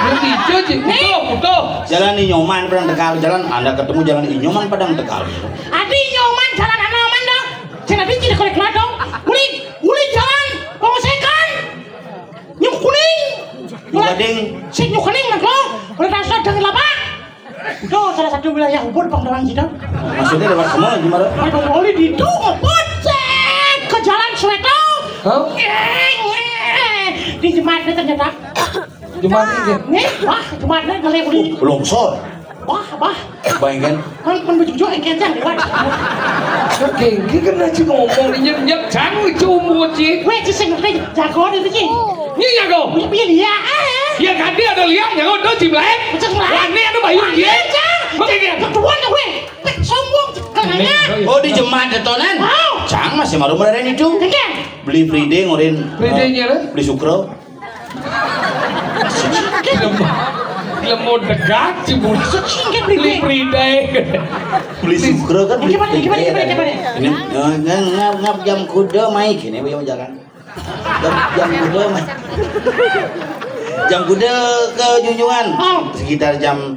Lu hijau, Cik. Nih. Utuh, utuh. Jalan Inyoman Padang Tegal, jalan Anda ketemu jalan Inyoman Padang Tegal. Adi Inyoman, jalan Anoman dong. Jalan Adi tidak kolek dong. Uling, uling jalan, pengosekan. Nyuk kuning. Nyuk kuning. Sik nyuk kuning, Mas, lo. Udah dasar dari lapak. Itu salah satu wilayah Ubud, Pangdalang, gitu. Maksudnya lewat semua gimana? Aduh, oli di itu, Ubud, cek ke jalan Soweto. Hah? Ngeng, ngeng. Di jembatan ternyata. Jembatan, ya? Nih, wah, jembatan kali beli. Longsor. Wah, wah. Bayangkan. Kan pun bejujuk yang kencang, Iwan. Oke, ini kan aja ngomong, nyep, nyep, cang, itu umur, Ci. Weh, Ci, sing ngerti, jago itu, Ci. Iya, jago. Iya, iya, iya, eh. Iya, kan dia ada lihat, jago, tuh, Ci, lain. Cek lain. Wah, ini ada bayun, iya. Cang. Oke, iya. Ketuan, weh. Weh, sombong, Ci. Kagaknya. Oh, di jembatan, Tonan? Oh. Cang, masih malu meren itu. Iya. Beli free day, ngorin. Free day-nya, eh, lah? Beli sukro. Lemo, lemo degat si bulu. Beli free day. Beli sukro kan beli free day. Gimana, gimana, gimana? Ini, eh, ngap, ngap, ngap jam kuda mai gini, bagaimana jalan? Jam, jam kuda mai. Jam kuda ke Junjungan. Oh. Sekitar jam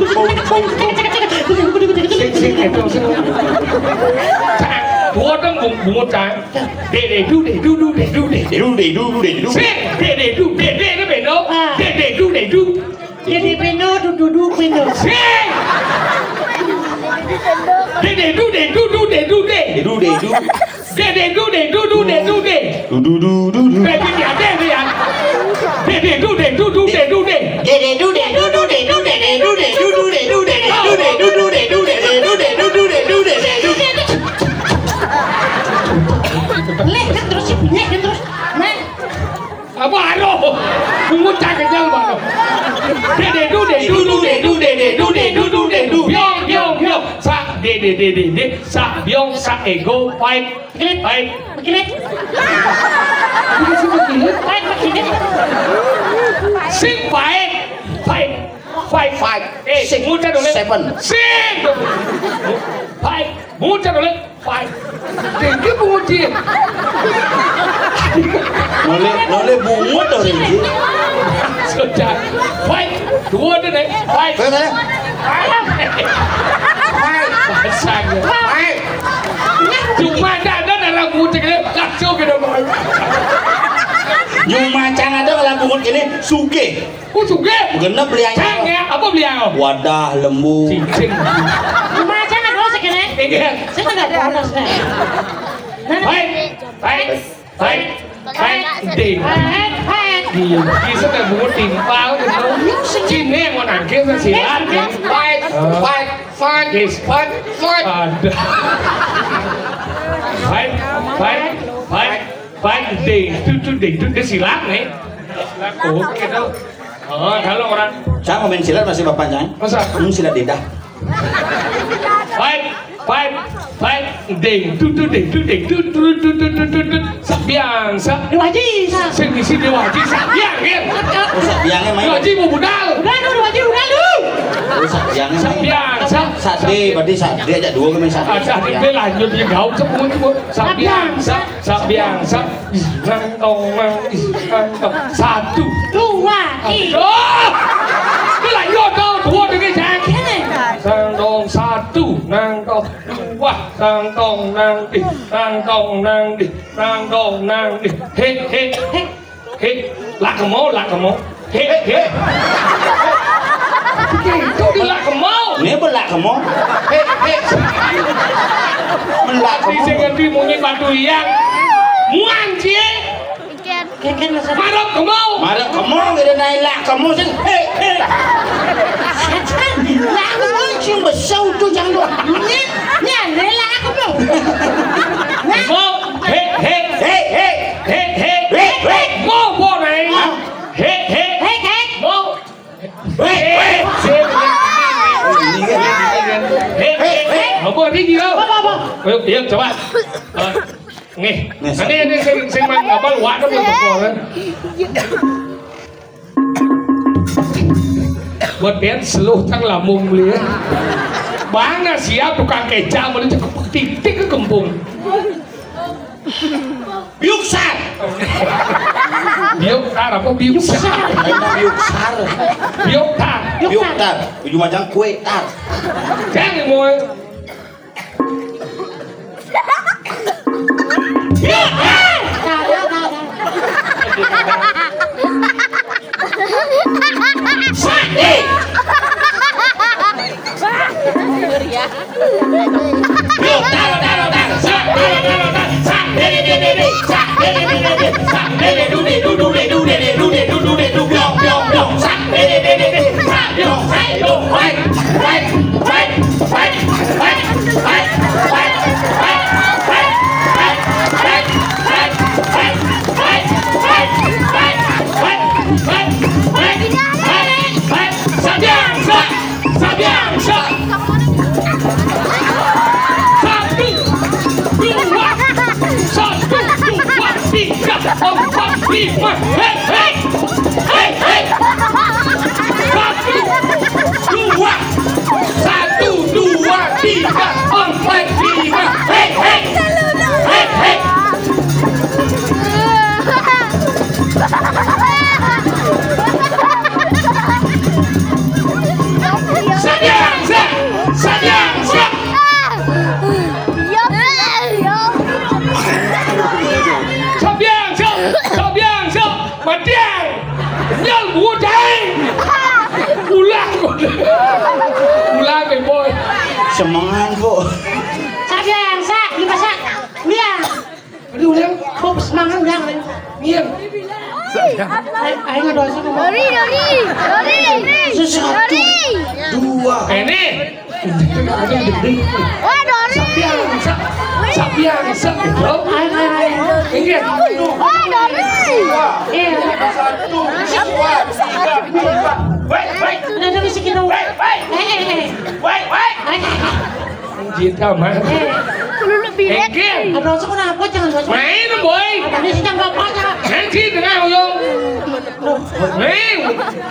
Sing, sing, aduh, sing. Cang, buat dong, bu-, buat, Cang. Dek, dek, du, dek, du, du, dek, du, dek. Dek, du, dek, du, du, dek, du. Sing, dek, dek, du, dek, dek, dek, dek, dek. Ah. Dek, dek, du, dek, du. Dek, dek, peno, du, du, du, peno. Sing. Dek, dek, du, dek, du, du, dek, du, dek. Dek, du, dek, du. Dek, dek, du, dek, du, du, dek, du, dek. Du, du, du, du, du. Dek, dek, ya, dek, dek, ya. Dek, dek, du, dek, du, du, dek, du, dek. Dek, dek, du, dek, du, du, dek, du, dek, dek, du, dek, du, dek, du, dek, du, dek, du, dek, du, dek, du, dek, du, dek, du, dek, du, dek, du, dek. Lek, kan terus, lek, kan terus. Nah. Apa aroh? Bungut cah kenyal baroh. Dek, dek, du, dek, du, du, dek, du, dek, dek, du, dek, du, du, dek, du. Biong, biong, biong. Sa, dek, dek, dek, dek, dek. Sa, biong, sa, ego, fight. Fight. Fight. Sing fight. Fight. Five. Five. Eh, six, muter dulu. Seven. Six. Five. Muter dulu. Five. Tinggi bungut dia. Noleh, noleh bungut dong, Rinci. Sudah. Five. Dua deh, deh. Five. Five, eh? Five. Pasang. Five. Cuma ada, ada darah bungut ini. Kacau kita, Bang. Cuma cang ada kalau bungut ini, sugih. Oh, sugih. Genep beliannya. Cang ya, apa beliau? Wadah, lembu. Cincin. Cuma aja nggak dosa kene. Iya. Saya nggak dosa. Baik, baik, baik, baik, ding. Baik, baik. Iya, bisa kayak bungut timpal gitu. Cine yang mau nangkis, silat ya. Fight, fight, fight, fight, fight. Ada. Fight, fight, fight, fight, ding. Tuh, tuh, ding, tuh, dia silat nih. Silat, oh, gitu. Oh, kalau orang. Saya mau main silat masih bapaknya. Masa? Hmm, silat lidah. Fight, fight, fight, ding, tu, tu, ding, tu, ding, tu, tu, tu, tu, tu, tu, tu. Sabiang, sa. Dewa Haji, sa. Sing isi Dewa Haji, sabiang, ya. Oh, sabiangnya main. Dewa Haji mau budal. Budal, Dewa Haji, budal, lu. Oh, sabiangnya main. Sabiang, sa. Sade, berarti sade aja dua kan main sade. Ah, sade, dia lanjut, dia gaul, sebut, sebut. Sabiang, sa. Sabiang, sa. Nang tong, nang, ih, nang tong. Satu. Dua, ih. Aduh! Ini lah, yo, tau, dua dengan saya. Ini. Nang tong, satu, nang tong, dua, nang tong, nang, ih, nang tong, nang, ih, nang tong, nang, ih. Hei, hei. Hei. Hei, lah kemo, lah kemo. Hei, hei. Itu di lah kemo. Ini belak kemo. Hei, hei. Melak kemo. Di sing ngerti munyi batu liang. Muan cie. Keken. Keken, Mas. Marep kemo. Marep kemo, kita naik lah kemo sing. Hei, hei. Setan, lah kemo sing besau tu jangan lu. Ini, ini ada lah kemo. Kemo. Hei, hei. Hei, hei. Hei, hei. Hei, hei. Mau, mau, Neng. Hah? Hei, hei. Hei, hei. Mau. Hei, hei. Hei, hei. Hei, hei. Apa ni dia? Apa, apa? Ayo, ayo, coba. Ah, nih. Nih, ini, ini sing, sing man, apa, luar tu betul, kan? Buat pian seluh tang lambung beli ya. Mana siap tukang keca beli cekep titik ke kempung. Biuksar. Biuktar apa biuksar? Biuksar. Biuktar. Biuktar. Tujuh macam kue tar. Jangan mau. Satu, dua, satu, dua, tiga, empat, lima. Hei, hei. Hei, hei. Satu, dua, satu, dua, tiga, empat, lima. Hei, hei. Hei, hei. Sabiang, sa. Sabiang, sa. Sabiang, sa. Sabiang, sa. Matiang. Nyal buat aing. Ulah. Ulah, boy. Semangat, Bu. Sabiang, sa. Di pasar. Iya. Aduh, ulang. Kok semangat, ulang. Iya. Ayo, ayo, dosa, Bu. Dori, Dori, Dori. Satu, dua. Ini. Wah, Dori. Sabiang, sa. Sabiang, sa. Ayo, ayo, ayo. Iya. Wah, Dori. Iya. Satu, dua, tiga, empat. Wait, wait. Udah, udah, mesti kita. Wait, wait. Eh, eh, eh. Wait, wait. Eh, eh, eh. Cinta, Mas. Eh. Engke. Aduh, aku kenapa? Jangan, jangan. Main, boy. Tadi sih jangan bapak, jangan. Main sih, tengah, uyung. Main.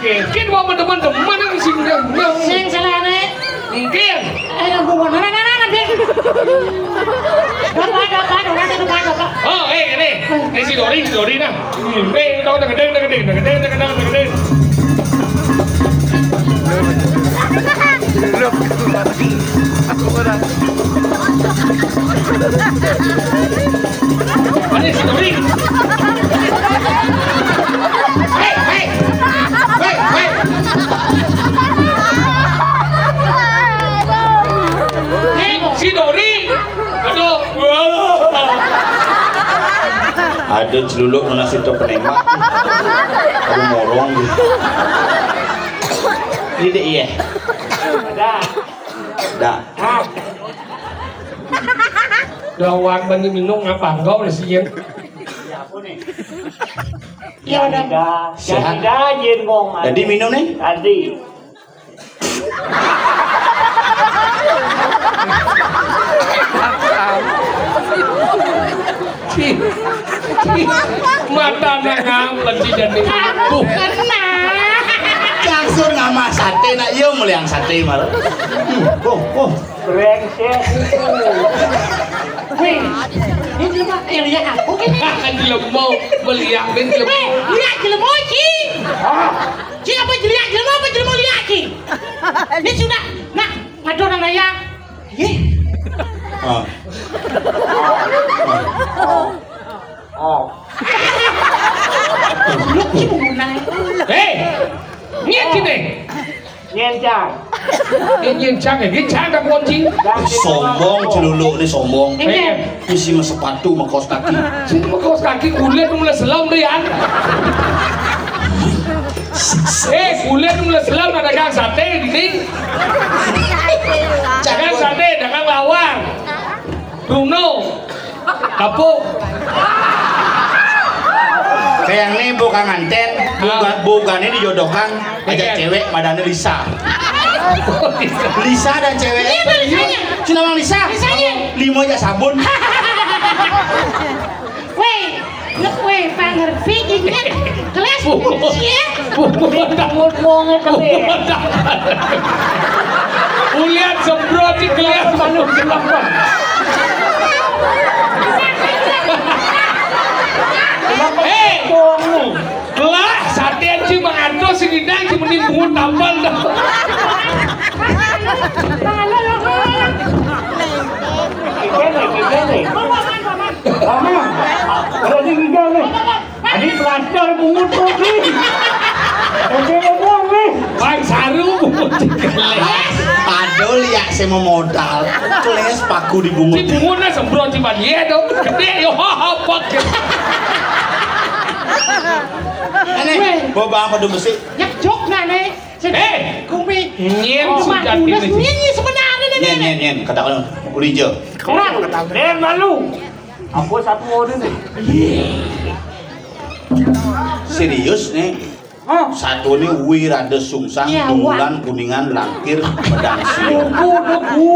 Engke, mau teman-teman yang sing, yang. Sing, salah, Nek. Mungkin. Eh, yang gua, nah, nah, nah, nah, nah, Bing. Dapat, dapat, dapat, dapat, dapat. Oh, eh, ini. Ini si Dori, si Dori, nah. Hmm, eh, tahu, deng, deng, deng, deng, deng, deng, deng, deng, deng. Ada si Dori. Hei, hei. Hei, hei. Si, si Dori. Aduh. Wah. Ada celuluk nona situ penembak. Aduh, morong. Ini deh, iya. Dah. Gawat banget minum ngapa enggak udah siang. Ya, udah. Sehat. Jadi minum nih. Tadi. Mata nang apa sih jadi? Bukan, nah. Langsung nama sate, nak, iya, mulai yang sate malah. Hmm, oh, oh. Brengsek. Weh, ini jelema, eh, lihat aku kan. Kan jelema, melihat, ben jelema. Weh, lihat jelema, Ci. Ci, apa jelema, jelema apa jelema lihat, Ci? Ini sudah, nak, ngaduh nang raya. Ye. Ah. Ah. Lu Ci mau naik. Hei, lihat sini. Nyencang. Eh, nyencang, eh, nyencang dah kunci. Sombong, celuluk ni sombong. Iya. Isi mah sepatu, mah kaos kaki. Sini mah kaos kaki, kulit mulai selam deh, ya. Eh, kulit mulai selam ada gang sate di sini. Dagang sate, dagang lawar. Bruno. Kapuk. Kayak nih bukan nganten, bukan, bukannya dijodohkan, ajak cewek, madane Lisa. Lisa dan cewek. Iya, ada Lisanya. Cina Mang Lisa. Lisanya. Limo aja sabun. Weh, lu, weh, pangerti ingat kelas ya. Bungut, bungut, bungut, bungut. Ulian semprot di kelas manuk jelek. Eh, lah, sate aja mengantuk, si Nidang cuma nimbun tampal dah. Ini, ini, ini. Mama, berarti tiga nih. Ini pelajar bungut tuh, nih. Oke, ngomong, nih. Bang Saru bungut tiga. Aduh, lihat saya mau modal. Keles paku di bungut. Di bungutnya semprot cuman, iya dong. Gede, yo, apa gitu. Ini, bawa bapak dulu sih. Nyak jok, nah, nih. Eh, kumi. Nyen sudah ini. Nyen sebenarnya, nih. Nyen, nyen, nyen. Katakan, ulinjo. Orang. Eh, malu. Apa satu order nih? Serius nih? Hah? Satu nih Wirade Sungsang, iya, Dungulan, Kuningan, Langkir, Medang Sio. Aku, aku.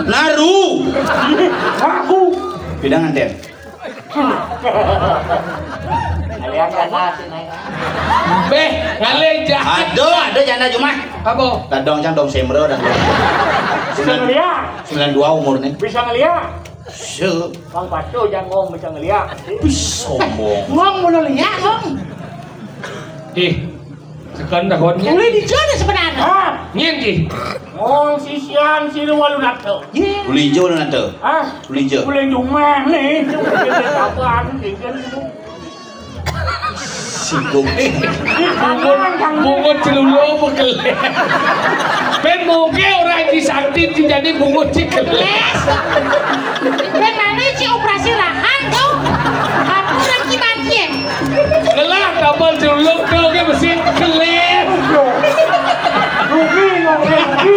Naru. Aku. Bidang anten. Kalian kan nasi, nih. Beh, ngalih jahat. Aduh, ada janda cuma. Apa? Tadong cang dong semro dan. Bisa ngeliat. Sembilan dua umur nih. Bisa ngeliat. Se. Bang Paco jangan ngomong bisa ngeliat. Wih, sombong. Ngomong mau lihat, ngomong. Ih, sekarang dah kawan. Boleh dijana sebenarnya. Ah. Nyen ki. Ngomong sisian sini walu nato. Iya. Ulinjo lu nato. Ah. Ulinjo. Boleh rumah nih. Apa anu tinggal dulu. Singgung. Eh, bungut, bungut celulu apa kelek? Ben mungkin orang di Santi jadi bungut di kelek. Ben mana si operasi rahang kau? Aku orang Cimantin. Ngelah kapal celulu kau ke mesin kelek. Rugi, rugi.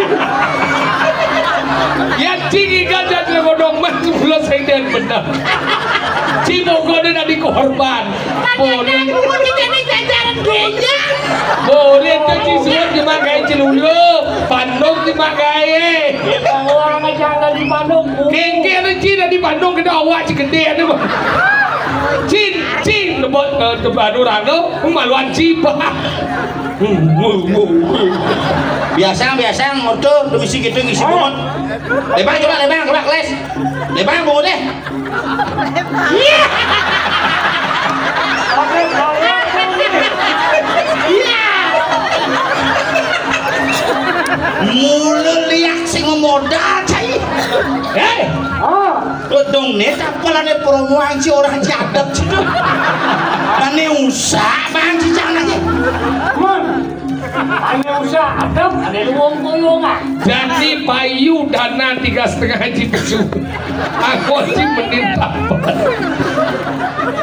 Ya, cing ikan jadi godong mah, belum saya dan benar. Moga dia dadi korban. Boleh. Aku mau dijadi jajaran gereja. Boleh tuh, Ci, suwun nyemak gaé celuluk, panduk nyemak gaé. Orang aja nggak dipanduk. Kéngkén, Ci, dadi panduk kita awak Ci gedé anu. Cin, cin, lebot, eh, ke baru rano, maluan Ci, bah. Biasa, biasa, ngoto, tuh isi gitu, ngisi bungut. Lebang, coba, lebang, coba, keles. Lebang, bungut deh. Iya. Iya. Mula liak sing modal, cai. Eh. Ah. Dong né tapalane promo anci orang jadep situ. Mane usah bang cicang aja. Mun. Mane usah adem, ada wong koyongan. Jadi payu dana tiga setengah ji pesu. Aku ji mending tapal.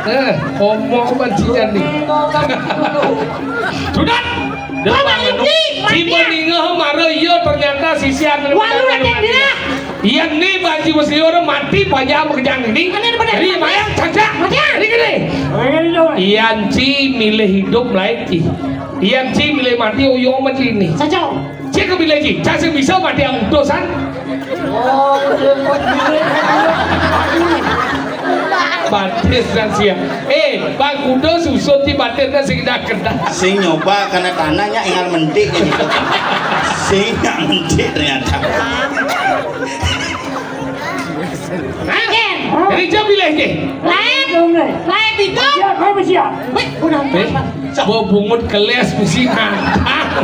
Eh, omong ban cijan nih. Sudah. Depan Bapak anu, Yudi, si mati ya. Meninggal mara iya ternyata sisian. Walu ada dina. Iya nih, Pak Haji Musliur mati banyak pekerjaan ini. Bener, bener. Jadi, mayang cacak. Mati ya. Jadi gini. Ayo, dong. Ian Ci milih hidup lain Ci. Ian Ci milih mati, uyo mati ini. Cacau. Cek ke milih Ci. Cak sing bisa mati yang utusan. Oh, udah buat diri. Batis dan siap. Eh, Bang Kudo susut di batis dan sing dak kedah. Sing nyoba karena tanahnya engal mentik gitu. Sing nggak mentik ternyata. Nah, jadi jawab pilih aja. Lain. Lain itu. Siap, kau siap. Wih, udah. Eh, coba bungut keles mesti mantap.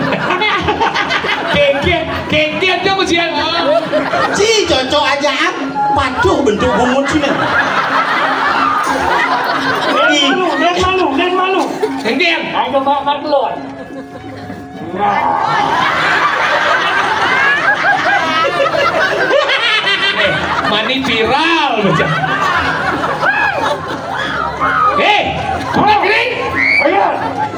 Keke, keke aja mesti. Si cocok aja, ah. Paduh bentuk bungut sini. Dan malu, dan malu, dan malu. Keke. Ayo, Pak, Pak, keluar. Eh, mani viral macam. Eh, sudah kering? Ayo.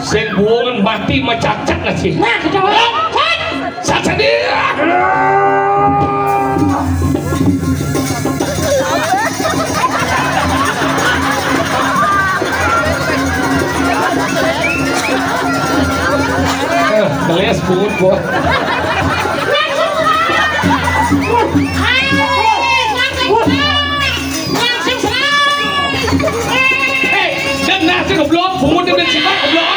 Sing buangan mati macacak nasi. Nah, ketawa. Cak. Cak, cak dia. Eh, keles bungut, Bos. Eh, dan nasi goblok, bungut dia main sikat, goblok.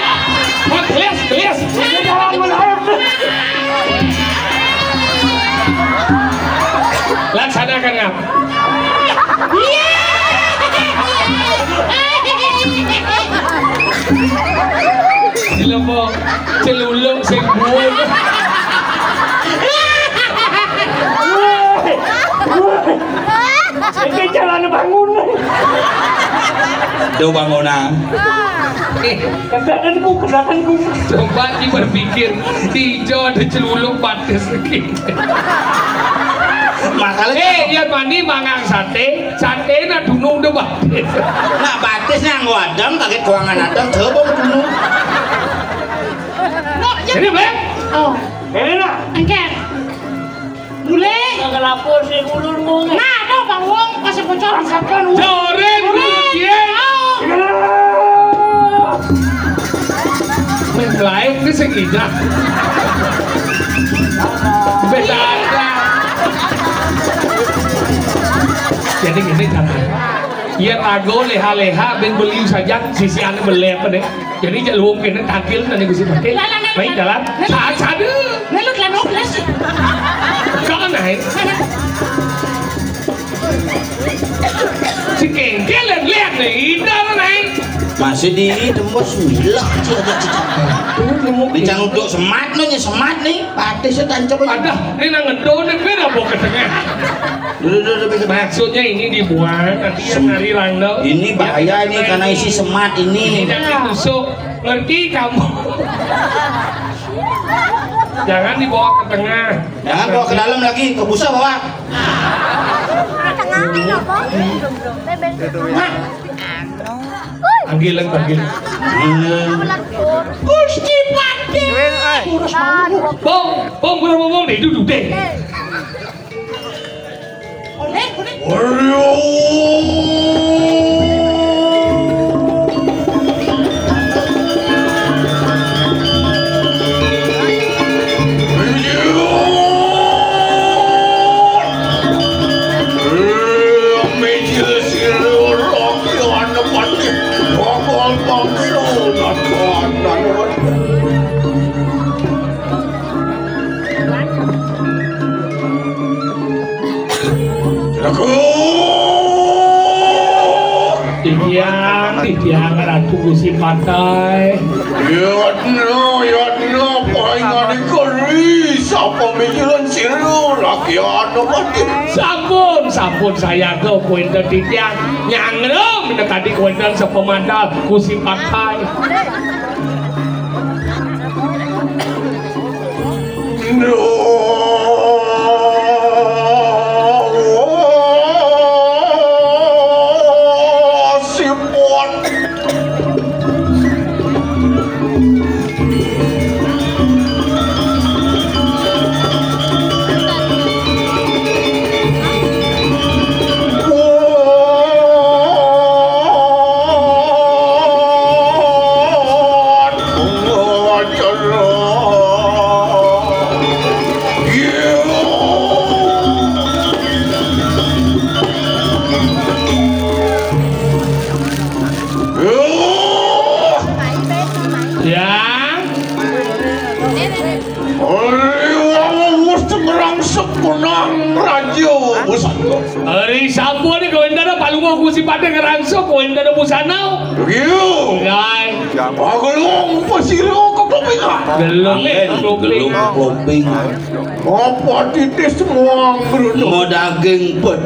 Mat, keles, keles. Laksanakan ngap. Gila, Bos. Celuluk sing buang. Iki jalan bangun. Do bangunan. Eh, kendaraan ku, kendaraan ku. Coba ki berpikir, di ijo ada celuluk batis lagi. Makanya eh, iya mandi mangang sate, sate na dunung do batis. Nak batis nganggo adem, pakai kuangan adem, coba dunung. Jadi, Blek? Oh. Ini nak. Engker. Bule. Kenapa sih ulun ngomong? Nah, ada Bang Wong kasih bocoran satu. Jorin, Bule. Bule. Oh. Main lain ke sing indah. Beda. Jadi gini caranya. Iya lagu leha-leha ben beli saja sisi anu beli apa deh. Jadi jalur kena tagil nanti gusi pakai. Lah, lah, lah, baik lah, jalan. Lah, lah. Saat sadu. Lah, lu telah noples. Kau kan naik. Lah, lah. Si kengkel lihat nih, indah lo naik. Masih di ini tembus sembilan sih ada cicak. Tuh, nemu. Di cang uduk semat lo nih, semat nih. Pati setancap aja. Ada, ini nang ngedon nih, beda bawa ke tengah. Dulu, dulu, dulu, dulu. Maksudnya ini dibuang, nanti yang hari randau. Ini bahaya ini, karena isi semat ini. Ini nanti tusuk. Ngerti kamu? Jangan dibawa ke tengah. Jangan bawa ke dalam lagi, ke busa bawa. Tengah nih, apa? Nah. Panggilan, panggilan. Hmm. Gusti Patih. Bong, bong, bong, bong, deh, duduk deh. Waduh. Mangsa makanan. Lagu. Titiang, titiang Ratu Gusti Patih. Yadna, yadna, paingani keri, sapa mijilan sira, lakian mati. Sampun, sampun sayaga kuwenten titiang. Nyangrum nekadi kuwenten sapamantal Gusti Patih. Ya. Ari wau wus ngrangsuk kunang raja busana. Ari sampun kuwenten Palungguh Gusti Patih ngrangsuk kuwenten busana. Iya. Nggih. Pagelung pasira keklopingan. Gelung, eh, Angin, kekloping. Gelung kekloping. Apa titis muang bruno. Mau daging pet.